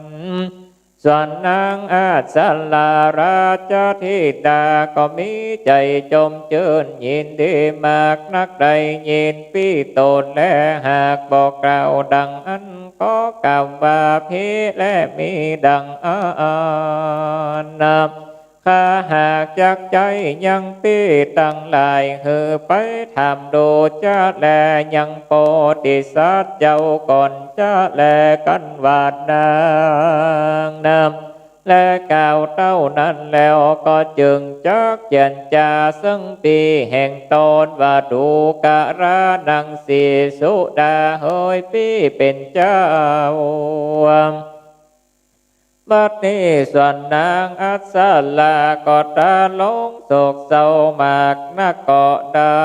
น ส่วนนางอัปสราราชธิดาก็มีใจ๋จมจื้นยินดีมากนัก ได้ยินปี้ต๋นแลหากบ่กล่าวดังอั้น ก็กล่าวว่า ภิแลมีดังอั้นนะ ข้าหากจักใจ๊ยังปี้ตังหลาย หื้อไปถามดูจะแลยังโพธิสัตว์เจ้าก่อนจะแล กั๋นว่าดังนั้น และกล่าวเต้านั้นแล้วก็จึงจักเจียรจาเซิ่งปี้แห่งต๋นว่า ดูกรา นางสีสุดาเหย ปี้เป๋นเจ้า บัดนี้ส่วนนางอัปสราก็ตราลงโศกเศร้ามากนักก็ได้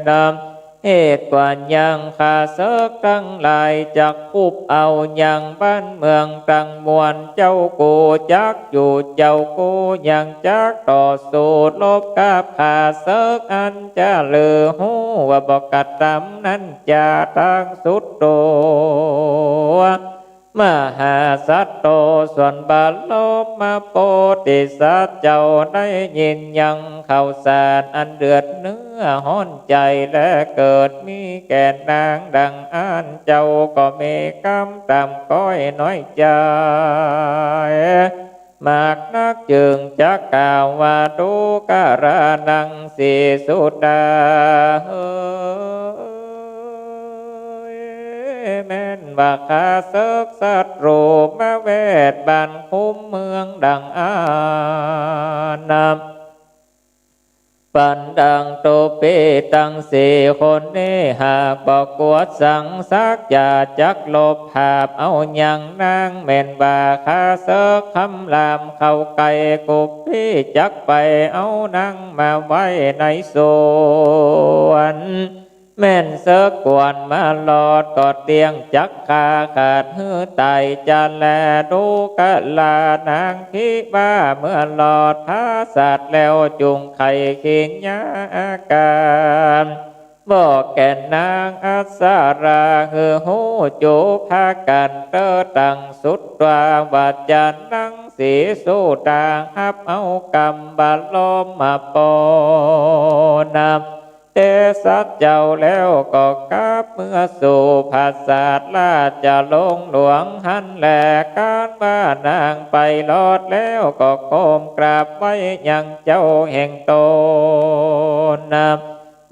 นำ เหตุกว่ายังข้าเสิกตังหลายจักคุบเอายังบ้านเมืองตังมวล เจ้ากูจักอยู่เจ้ากูยังจักต่อสู้รบกับข้าเสิกอันจะเหลือฮู้ว่าบ่กระตำนั้นจาตังสุดตั๋ว มหาสัตว์โต ส่วนบรมโพธิสัตว์เจ้าได้ยินยังข่าวสารอันเดือดเนื้อฮ้อนใจ๋ และเกิดมีแก่นางดังอั้น เจ้าก็มีกำต่ำก้อยน้อยใจ๋ มากนักจึงจักกล่าวว่า ดูกรานัง สีสุตา เฮย แม่นว่าข้าเสิกศัตรูมาแวดบ้านคุ้มเมืองดังอั้นนะ ปันดังตุ๊ปีตังสี่คนนี้ หากบ่กลัวสังสักจะจักลบหาบเอาหยังนาง แม่นว่าข้าเสิกคำรามเข้าใก้กุบปี้ จักไปเอานางมาไว้ในสวน แม่นเสิกกวนมารอดก็เตี้ยงจักฆ่าขาดหื้อต๋ายจะแล ดูกรานางคิดว่าเมื่อรอดผาสัตว์แล้วจุ่งใค่เคียงยาอาก๋าน บอกแก่นางอัปสราหื้อฮู้จู๋ พากั๋นเต๊อะตังสุดต๋วา ว่าจะนังสีสุตาฮับเอากำบรมมาปอนนะ เตสัตว์เจ้าแล้วก็กลับเมือสู่ผาสัตว์ราชโรงหลวงหั้นแล ก๋านว่านางไปรอดแล้วก็ก้มกราบไหว้ยังเจ้าแห่งต๋นนะ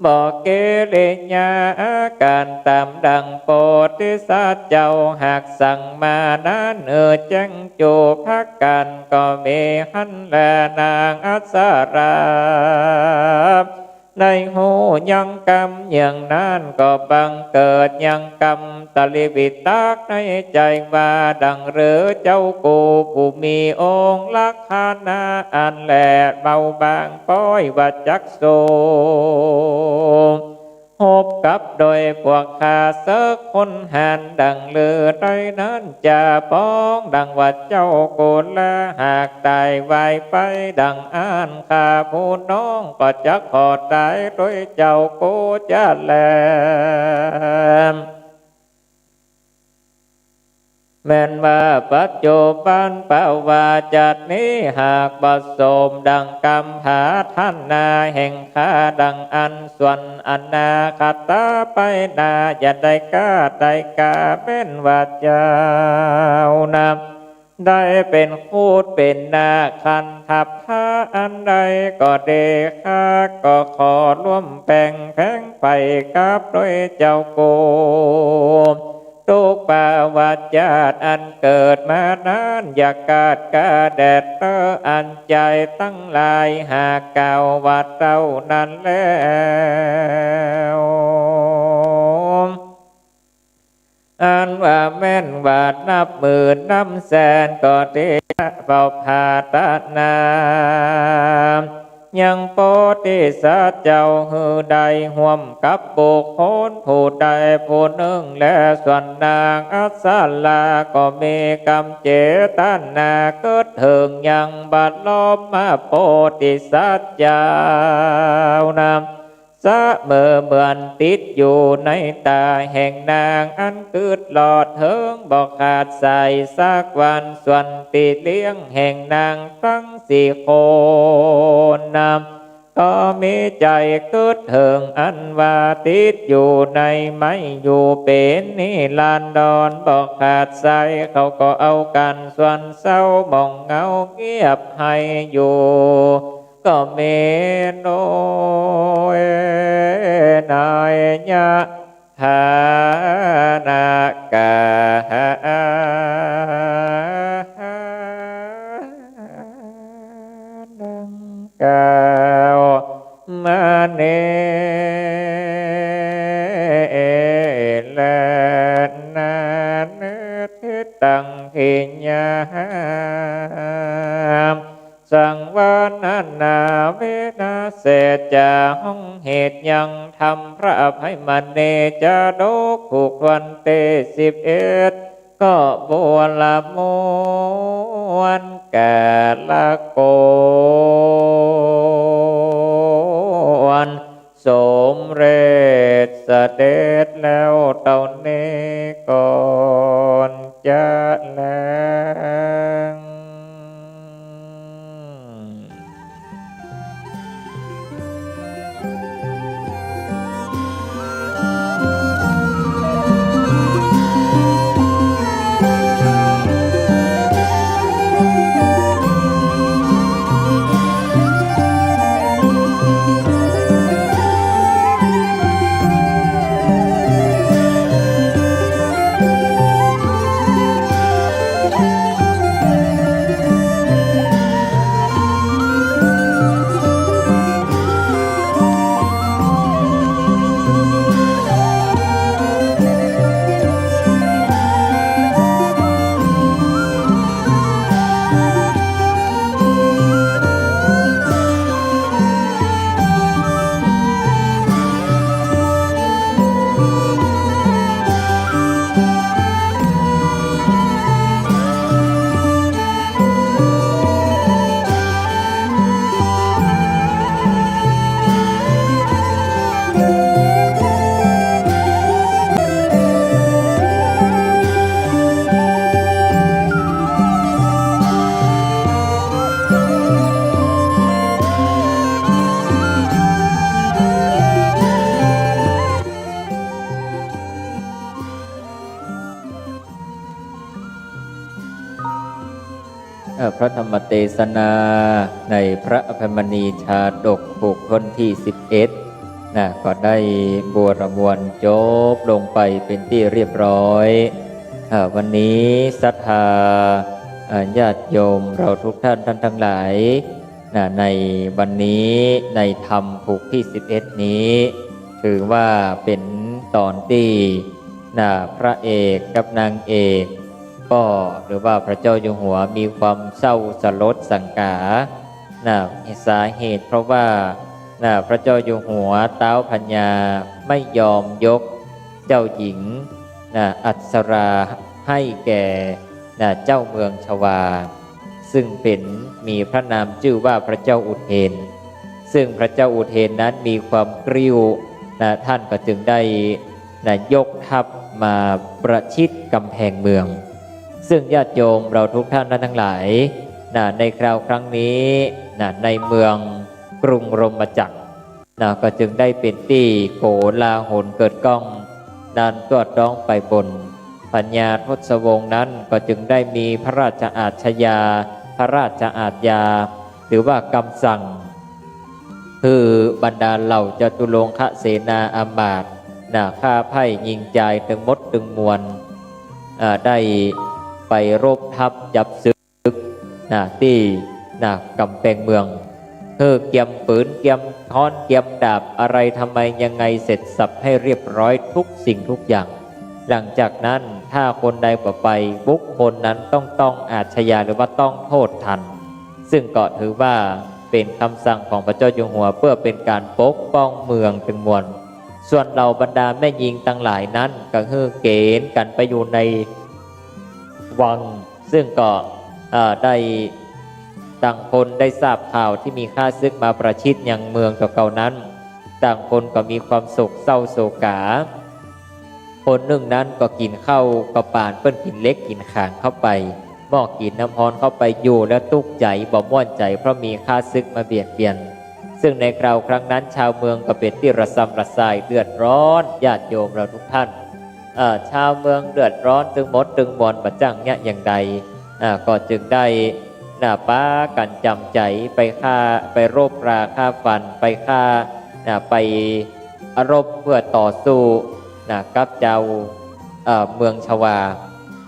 บอกกิริยาอาก๋านต๋ามดังโปธิสัตว์เจ้าหากสั่งมานั้น เออแจ้งจู๋ พากั๋นก็มีหั้นแล นางอัปสรา ได้ฮู้ยังกำเยื่องนั้นก็บังเกิดยังกำตริวิตกในใจ๋ว่า ดังหรือเจ้ากูผู้มีองค์ลักษณะอันแลเบาบางป๊อยว่าจักสูง ฮบกับโดยพวกข้าเสิกคนหาญดังลือได้นั้น จะปองดังว่าเจ้ากูแล หากต๋ายวายไปดังอั้น ข้าผู้น้องก็จะขอต๋ายโดยเจ้ากูจะแล แม่นว่าปัจจุบันปวาจัตนี้หากบ่สมดังกำผาถนาแห่งข้าดังอั้น ส่วนอนาคตไปหน้าจะได้กล้าได้กล้า แม่นว่าเจ้านะ ได้เป๋นคูดเป๋นนาคขันธัพพะอันใดก็ดี ข้าก็ขอร่วมแป่งแผงไปกับโดยเจ้ากู ทุกปวาจัตอันเกิดมานั้น อย่ากาดกาแดดเต๊อะอันใจ๋ตังหลาย หากกล่าวว่าเต้านั้นแล้ว อันว่าแม่นว่านับหมื่นนับแสนก็ดี เฝ้าผาถนา ยังโปธิสัตว์เจ้าหื้อได้ฮ่วมกับบุคคลผู้ใดผู้นึ่งแล ส่วนนางอัปสราก็มีกำเจตนากึ๊ดเถิงยังบรมโพธิสัตว์เจ้านะ เสมอเหมือนติดอยู่ในต๋าแห่งนางอันกึ๊ดลอดเถิงบ่ขาดสายสักวัน ส่วนตี้เลี้ยงแห่งนางตังสี่คนนะ ก็มีใจ๋กึ๊ดเถิงอันว่าติดอยู่ในไม้อยู่เป๋นนิรันดรบ่ขาดสาย เขาก็เอากั๋นส่วนเศร้าหมองเหงาเงียบไห้อยู่ ก็มีโดยนัยยะ ฐานะก๋า ดังกล่าวมานี้แลนา เนติตัง กิริยา สังวรรณนา วินาเสจา ห้องเหตุยังธรรมพระอภัยมณีจาดกผูกวันตี้สิบเอ็ด ก็บวรมวลกาละโกณ สมเร็จเสด็จแล้วเต้านี้ก่อนจะแล พระธรรมเตสนาในพระอภัยมณีชาดกผูกต้นตี้สิบเอ็ดนะ ก็ได้บูรณาจบลงไปเป๋นตี้เรียบร้อย อ่า วันนี้ศรัทธา อ่า ญาติโยมเราทุกท่าน ท่านทั้งหลาย นะ ในวันนี้ในธรรมผูกตี้สิบเอ็ดนี้ ถือว่าเป๋นตอนตี้ นะ พระเอกกับนางเอก ก็ หรือว่าพระเจ้าอยู่หัวมีความเศร้าสลดสังกา นะ สาเหตุเพราะว่า นะ พระเจ้าอยู่หัวต๊าวพญาไม่ยอมยกเจ้าหญิง นะ อัปสราให้แก่ นะ เจ้าเมืองชวา ซึ่งเป๋น มีพระนามจื้อว่าพระเจ้าอุเทน ซึ่งพระเจ้าอุเทนนั้นมีความกริ้ว นะ ท่านก็จึงได้ นะ ยกทัพมาประชิดกำแพงเมือง ซึ่งญาติโยมเราทุกท่าน ท่านทั้งหลาย นะ ในคราวครั้งนี้ นะ ในเมืองกรุงโรมจักร นะ ก็จึงได้เป๋นตี้โกลาหลเกิดก้อง ดังทั่วท้องไปบน พญาทศวงศ์นั้นก็จึงได้มีพระราชอาชญา พระราชอาชญา หรือว่ากำสั่ง คือบรรดาเหล่าจตุรงคเสนาอามาตย์ นะ ข้าใผยิงจายตึงหมดตึงมวล อ่า ได้ไปรบทัพจับศึก นะ ตี้ นะ กำแพงเมือง หื้อเกียมปืน เกียมค้อน เกียมดาบ อะไรทำไมยังไงเสร็จสรรพให้เรียบร้อยทุกสิ่งทุกอย่าง หลังจากนั้นถ้าคนใดบ่ไป บุคคลนั้นต้อง ต้องอาชญา หรือว่าต้องโทษทัน ซึ่งก็ถือว่าเป๋นกำสั่งของพระเจ้าอยู่หัว เพื่อเป๋นก๋านปกป้องเมืองตึงมวล ส่วนเหล่าบรรดาแม่ญิงตังหลายนั้นก็หื้อเก๋ณฑ์กั๋นไปอยู่ในวัง ซึ่งก็ เอ่อ ได้ ต่างคนได้ทราบข่าวตี้มีข้าศึกมาประชิดยังเมืองตั๋วเก่านั้น ต่างคนก็มีความโศกเศร้าโศกา คนนึ่งนั้นก็กิ๋นข้าวก็ปานเปิ้นกิ๋นเหล็กกิ๋นขางเข้าไป บ่กิ๋นน้ำฮ้อนเข้าไป อยู่แล้วตุ๊กใจ๋บ่ม่วนใจ๋ เพราะมีข้าศึกมาเบียดเบียน ซึ่งในคราวครั้งนั้นชาวเมืองก็เป๋นตี้ระซำระซายเดือดร้อน ญาติโยมเราทุกท่าน เอ่อ ชาวเมืองเดือดร้อนตึงหมดตึงมวลบ่จั้งเยียะอย่างใด อ่า ก็จึงได้ นะ ปากั๋นจ๋ำใจ๋ไปฆ่า ไปรบราฆ่าฟัน ไปฆ่า นะ ไปรบเพื่อต่อสู้ นะ กับจาว เอ่อ เมืองชวา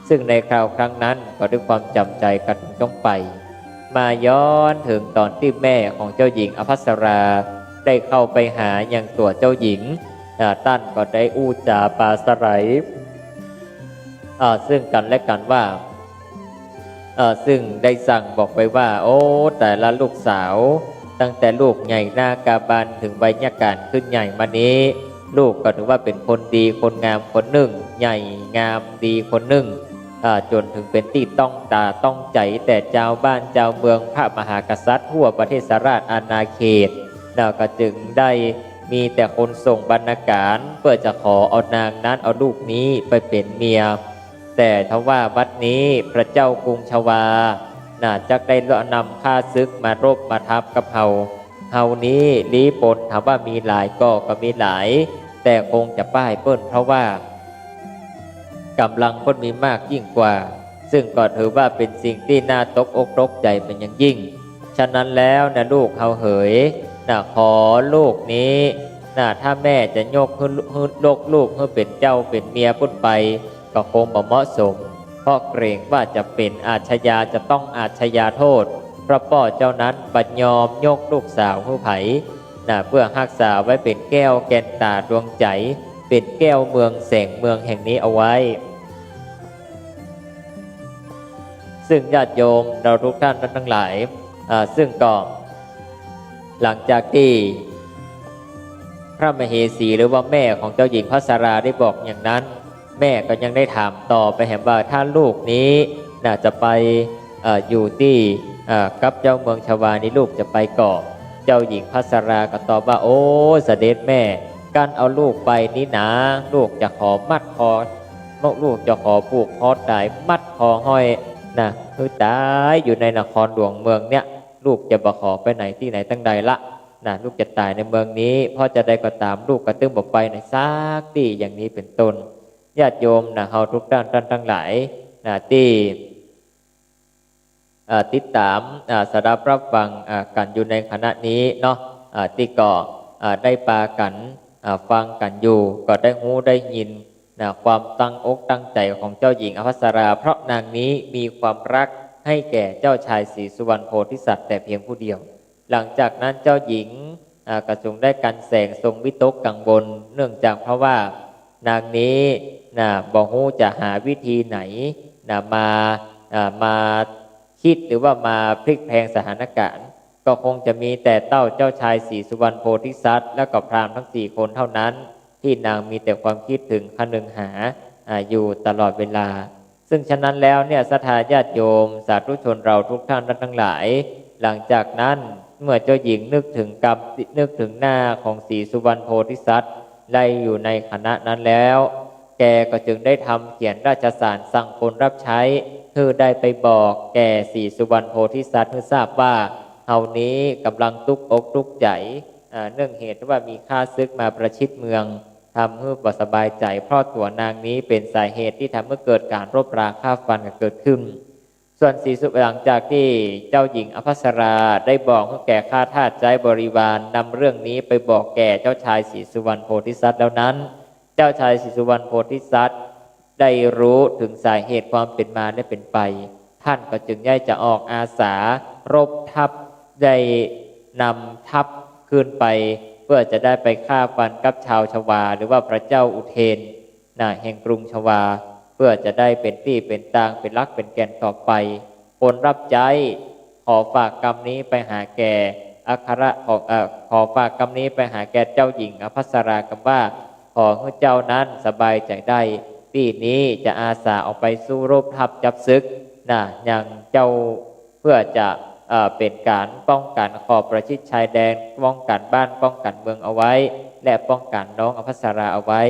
ซึ่งในคราวครั้งนั้นก็ด้วยความจ๋ำใจ๋กั๋นต้องไป มาย้อนเถิงต๋อนตี้แม่ของเจ้าหญิงอภัสราได้เข้าไปหายังตั๋วเจ้าหญิง อ่า ต้านก็ได้อู้จ๋าปราศรัย อ่า ซึ่งกั๋นและกั๋นว่า อ่า ซึ่งได้สั่งบอกไปว่า โอ้ ต๋ายละลูกสาว ตั้งแต่ลูกใหญ่หน้ากาบานเถิงวัยยะก๋านขึ้นใหญ่มานี้ ลูกก็ถือว่าเป๋นคนดีคนงามคนนึ่ง ใหญ่งามดีคนนึ่ง อ่า จ๋นเถิงเป๋นตี้ต้องต๋าต้องใจ๋แต่จาวบ้านจาวเมือง พระมหากษัตริย์ทั่วประเทศราชอาณาเขต แล้วก็จึงได้มีแต่คนส่งบรรณาก๋านเพื่อจะขอเอานางนั้นเอาลูกนี้ไปเป๋นเมีย แต่ทว่าบัดนี้พระเจ้ากรุงชวา นะ จักได้นำข้าศึกมารบมาทัพกับเฮา เฮานี้ลี้ปนถามว่ามีหลายก่อก็มีหลาย แต่คงจะป้ายเปิ้น เพราะว่า ก๋ำลังเปิ้นมีมากยิ่งกว่า ซึ่งก็ถือว่าเป๋นสิ่งตี้น่าตกอกตกใจ๋เป๋นอย่างยิ่ง ฉะนั้นแล้วนะลูกเฮาเหย นะ ขอลูกนี้ นะ ถ้าแม่จะยกหื้อ หื้อ ยกลูกหื้อเป๋นเจ้าเป๋นเมียปุ้นไป ก็คงบ่เหมาะสม เพราะเกรงว่าจะเป๋นอาชญา จะต้องอาชญาโทษ เพราะป้อเจ้านั้นบ่ยอมยกลูกสาวหื้อใผ นะ เพื่อฮักษาไว้เป๋นแก้วแก่นต๋าดวงใจ๋ เป๋นแก้วเมืองแสงเมืองแห่งนี้เอาไว้ ซึ่งญาติโยมเราทุกท่าน ท่านทั้งหลาย อ่า ซึ่งก็ หลังจากตี้พระมเหสีหรือว่าแม่ของเจ้าหญิงอภัสราได้บอกอย่างนั้น แม่ก็ยังได้ถามต่อไปแหมว่า ถ้าลูกนี้ นะ จะไป เอ่อ อยู่ตี้ เอ่อ กับเจ้าเมืองชวานี้ ลูกจะไปก่อ เจ้าหญิงอภัสราก็ตอบว่า โอ้ เสด็จแม่ การเอาลูกไปนี้นา ลูกจะขอมัดคอ ลูกจะขอผูกคอต๋าย มัดคอห้อย นะ หื้อต๋ายอยู่ในนครหลวงเมืองเนี้ย ลูกจะบ่ขอไปไหนตี้ไหนตังใดละ นะ ลูกจะต๋ายในเมืองนี้ เพราะจาใดก็ต๋าม ลูกก็ตึงบ่ไปไหนสักตี้ อย่างนี้เป๋นต้น ญาติโยมนะ เฮาทุกท่าน ท่านทั้งหลาย นะ ตี้ อ่า ติดต๋าม อ่า สดับฮับฟัง อ่า กั๋นอยู่ในขณะนี้เนาะ อ่า ตี้ก็ อ่า ได้ปากั๋น อ่า ฟังกั๋นอยู่ ก็ได้ฮู้ได้ยิน นะ ความตั้งอกตั้งใจ๋ของเจ้าหญิงอภัสรา เพราะนางนี้มีความฮักหื้อแก่เจ้าชายศรีสุวรรณโพธิสัตว์แต่เพียงผู้เดียว หลังจากนั้นเจ้าหญิง อ่า ก็จึงได้กันแสงทรงวิตกกังวล เนื่องจากเพราะว่านางนี้ นะ บ่ฮู้จะหาวิธีไหน นะ มา อ่า มาคิดหรือว่ามาพลิกแพลงสถานการณ์ ก็คงจะมีแต่เต้าเจ้าชายศรีสุวรรณโพธิสัตว์ และก็พราหมณ์ทั้งสี่คนเท่านั้น ตี้นางมีแต่ความคิดเถิงคะนึงหา อ่า อยู่ตลอดเวลา ซึ่งฉะนั้นแล้วเนี่ย ศรัทธาญาติโยม สาธุชนเราทุกท่านทั้งหลาย หลังจากนั้นเมื่อเจ้าหญิงนึกเถิงกำ นึกเถิงหน้าของศรีสุวรรณโพธิสัตว์ได้อยู่ในขณะนั้นแล้ว แกก็จึงได้ทำเขียนราชสารสั่งคนฮับใจ๊ หื้อได้ไปบอกแก่ศรีสุวรรณโพธิสัตว์ หื้อทราบว่า เฮานี้ก๋ำลังตุ๊กอกตุ๊กใจ๋ อ่า เนื่องเหตุว่ามีข้าศึกมาประชิดเมือง ทำหื้อบ่สบายใจ๋ เพราะตั๋วนนางนี้เป๋นสาเหตุตี้ทำหื้อเกิดก๋านรบราฆ่าฟันกั๋นเกิดขึ้น ส่วนศรีสุ หลังจากตี้เจ้าหญิงอภัสราได้บอกหื้อแก่ข้าทาสใจ๊บริวารนำเรื่องนี้ไปบอกแก่เจ้าชายศรีสุวรรณโพธิสัตว์แล้วนั้น เจ้าชายศรีสุวรรณโพธิสัตว์ได้ฮู้เถิงสาเหตุความเป๋นมาและเป๋นไป ต้านก็จึงได้จะออกอาสารบทัพ ได้นำทัพขึ้นไป เปื้อจะได้ไปฆ่าฟันกับชาวชวา หรือว่าพระเจ้าอุเทน นะ แห่งกรุงชวา เปื้อจะได้เป๋นตี้เป๋นตาง เป๋นหลักเป๋นแก่นต่อไป คนฮับใจ๊ ขอฝากกำนี้ไปหาแก่อัคร ขอ เอ่อ ขอฝากกำนี้ไปหาแก่เจ้าหญิงอภัสรากำว่า ขอหื้อเจ้านั้นสบายใจ๋ได้ ตี้นี้จะอาสาออกไปสู้รบทัพจับศึก นะ ยังเจ้า เปื้อจะ เอ่อ เป๋นก๋านป้องกั๋นขอบประชิดชายแดน ป้องกั๋นบ้าน ป้องกั๋นเมืองเอาไว้ และป้องกั๋นน้องอภัสราเอาไว้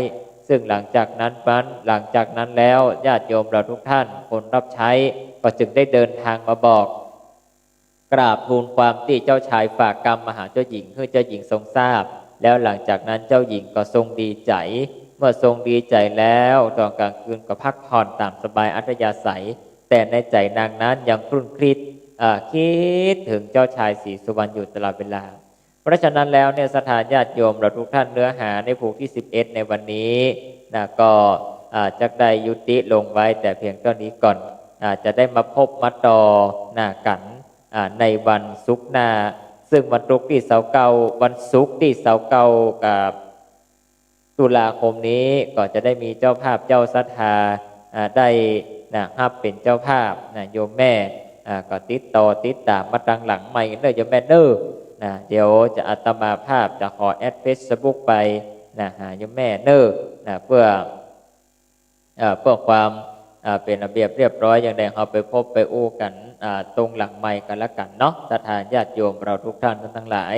ซึ่งหลังจากนั้นปั๊บ หลังจากนั้นแล้ว ญาติโยมเราทุกท่าน คนฮับใจ๊ ก็จึงได้เดินตางมาบอก กราบทูลความตี้เจ้าชายฝากกำมาหาเจ้าหญิง หื้อเจ้าหญิงทรงทราบ แล้วหลังจากนั้นเจ้าหญิงก็ทรงดีใจ๋ เมื่อทรงดีใจ๋แล้ว ต๋อนก๋างคืนก็พักผ่อนต๋ามสบายอัธยาศัย แต่ในใจ๋นางนั้นยังครุ่นคิด เอ่อ คิดเถิงเจ้าชายศรีสุวรรณอยู่ตลอดเวลา เพราะฉะนั้นแล้วเนี่ย ศรัทธาญาติโยมเราทุกท่าน เนื้อหาในผูกตี้สิบเอ็ดในวันนี้ นะ ก็ อ่า จะได้ยุติลงไว้แต่เพียงเต้านี้ก่อน อ่า จะได้มาพบมาต่อ นะ กั๋น อ่า ในวันศุกร์หน้า ซึ่งวันศุกร์ตี้ซาวเก้า วันศุกร์ตี้ซาวเก้า กับ ตุลาคมนี้ก็จะได้มีเจ้าภาพเจ้าศรัทธา อ่า ได้ นะ ฮับเป๋นเจ้าภาพ นะ โยมแม่ อ่า ก็ติดต่อติดต๋ามมาตางหลังไมค์เน่อโยมแม่เน่อ นะ เดี๋ยวจะอาตมาภาพจะขอแอดเฟซบุ๊กไป นะ หาโยมแม่เน่อ นะ เปื้อ เอ่อ เปื้อความ เอ่อ เป๋นระเบียบเรียบร้อย ยังไงเฮาไปพบไปอู้กั๋น อ่า ตรงหลังไมค์กั๋นละกั๋นเนาะ ศรัทธาญาติโยมเราทุกท่านทั้งหลาย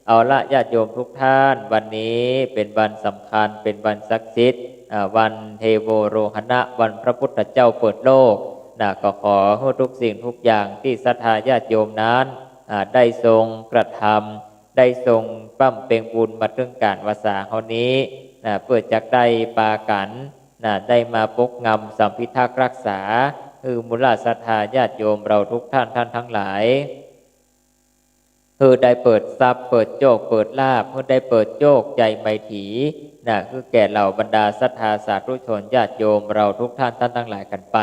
เอาละ ญาติโยมทุกท่าน วันนี้เป๋นวันสำคัญ เป๋นวันศักดิ์สิทธิ์ อ่า วันเทโวโรหณะ วันพระพุทธเจ้าเปิดโลก นะ ก็ขอหื้อทุกสิ่งทุกอย่างตี้ศรัทธาญาติโยมนั้น อ่า ได้ทรงกระทำ ได้ทรงบำเพ็ญบุญมาเถิงก๋านวาสาเฮานี้ นะ เปื้อจักได้ปากั๋น นะ ได้มาปกงำสำพิทักษ์รักษา หื้อมูลศรัทธาญาติโยมเราทุกท่าน ท่านทั้งหลาย หื้อได้เปิดทรัพย์ เปิดโจค เปิดลาภ หื้อได้เปิดโจคใจ๋ไมตรี นะ หื้อแก่เหล่าบรรดาศรัทธาสาธุชนญาติโยมเราทุกท่าน ท่านทั้งหลายกั๋นไป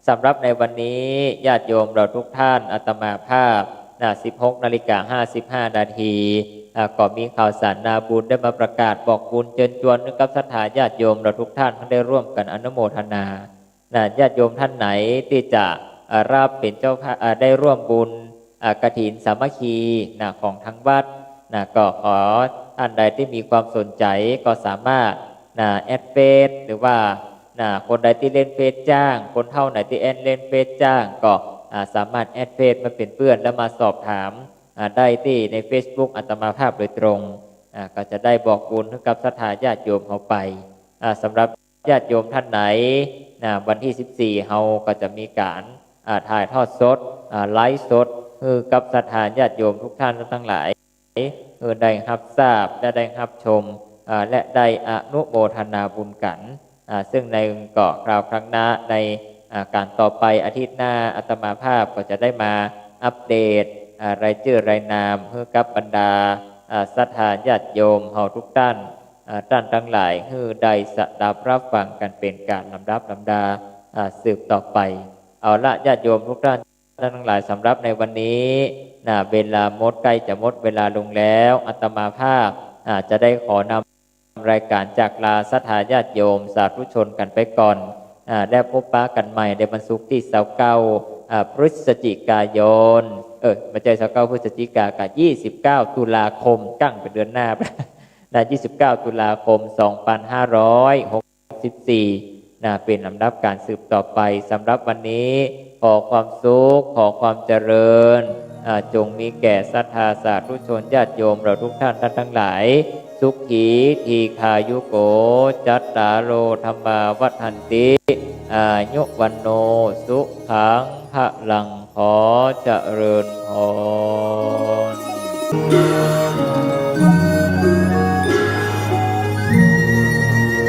สำหรับในวันนี้ ญาติโยมเราทุกท่าน อาตมาภาพ นะ สิบหกนาฬิกาห้าสิบห้านาที อ่า ก็มีข่าวสารนาบุญได้มาประกาศบอกบุญเจิญจวนกับศรัทธาญาติโยมเราทุกท่าน หื้อได้ร่วมกั๋นอนุโมทนา นะ ญาติโยมท่านไหนตี้จะ อ่า ฮับเป๋นเจ้าภาพ อ่า ได้ร่วมบุญ อ่า กฐินสามัคคี นะ ของทางวัด นะ ก็ขอท่านใดตี้มีความสนใจ๋ก็สามารถ นะ แอดเฟซ หรือว่า นะ คนใดตี้เล่นเฟซจ้าง คนเฒ่าไหนตี้แอดเล่นเฟซจ้าง ก็ อ่า สามารถแอดเฟซมาเป๋นเปื้อน แล้วมาสอบถาม อ่า ได้ตี้ในเฟซบุ๊กอาตมาภาพโดยตรง อ่า ก็จะได้บอกบุญหื้อกับศรัทธาญาติโยมเฮาไป อ่า สำหรับญาติโยมท่านไหน นะ วันตี้สิบสี่ เฮาก็จะมีก๋าน อ่า ถ่ายทอดสด อ่า ไลฟ์สด หื้อกับศรัทธาญาติโยมทุกท่านทั้งหลาย หื้อได้ฮับทราบ และได้ฮับชม อ่า และได้อนุโมทนาบุญกั๋น อ่า ซึ่งในก็คราวครั้งหน้า ใน อ่า ก๋านต่อไปอาทิตย์หน้าอาตมาภาพก็จะได้มาอัปเดต อ่า รายจื้อรายนามหื้อกับบรรดา อ่า ศรัทธาญาติโยมเฮาทุกต้าน อ่า ต้านตังหลาย หื้อได้สดับรับฟังกั๋นเป๋นก๋านลำดับลำดา อ่า สืบต่อไป เอาละ ญาติโยมทุกต้าน ต้านตังหลาย สำหรับในวันนี้นะ เวลาหมด ใก้จะหมดเวลาลงแล้ว อาตมาภาพ อ่า จะได้ขอนำรายก๋านจากลาศรัทธาญาติโยมสาธุชนกั๋นไปก่อน อ่า แล้วพบปะกั๋นใหม่ในวันศุกร์ตี้ซาวเก้า อ่า พฤศจิกายน เออ บ่ใจ้ซาวเก้าพฤศจิกา กะ ยี่สิบเก้าตุลาคม กั้งไปเดือนหน้า นะ ยี่สิบเก้าตุลาคม สองปันห้าร้อยหกสิบสี่ นะ เป๋นลำดับก๋านสืบต่อไป สำหรับวันนี้ ขอความสุข ขอความเจริญ อ่า จงมีแก่ศรัทธาสาธุชนญาติโยมเราทุกต้าน ต้านตังหลาย สุขี ทีฆายุโก จัตตาโร ธัมมา วัฑฒันติ อายุ วัณโณ สุขัง พลัง ขอเจริญพร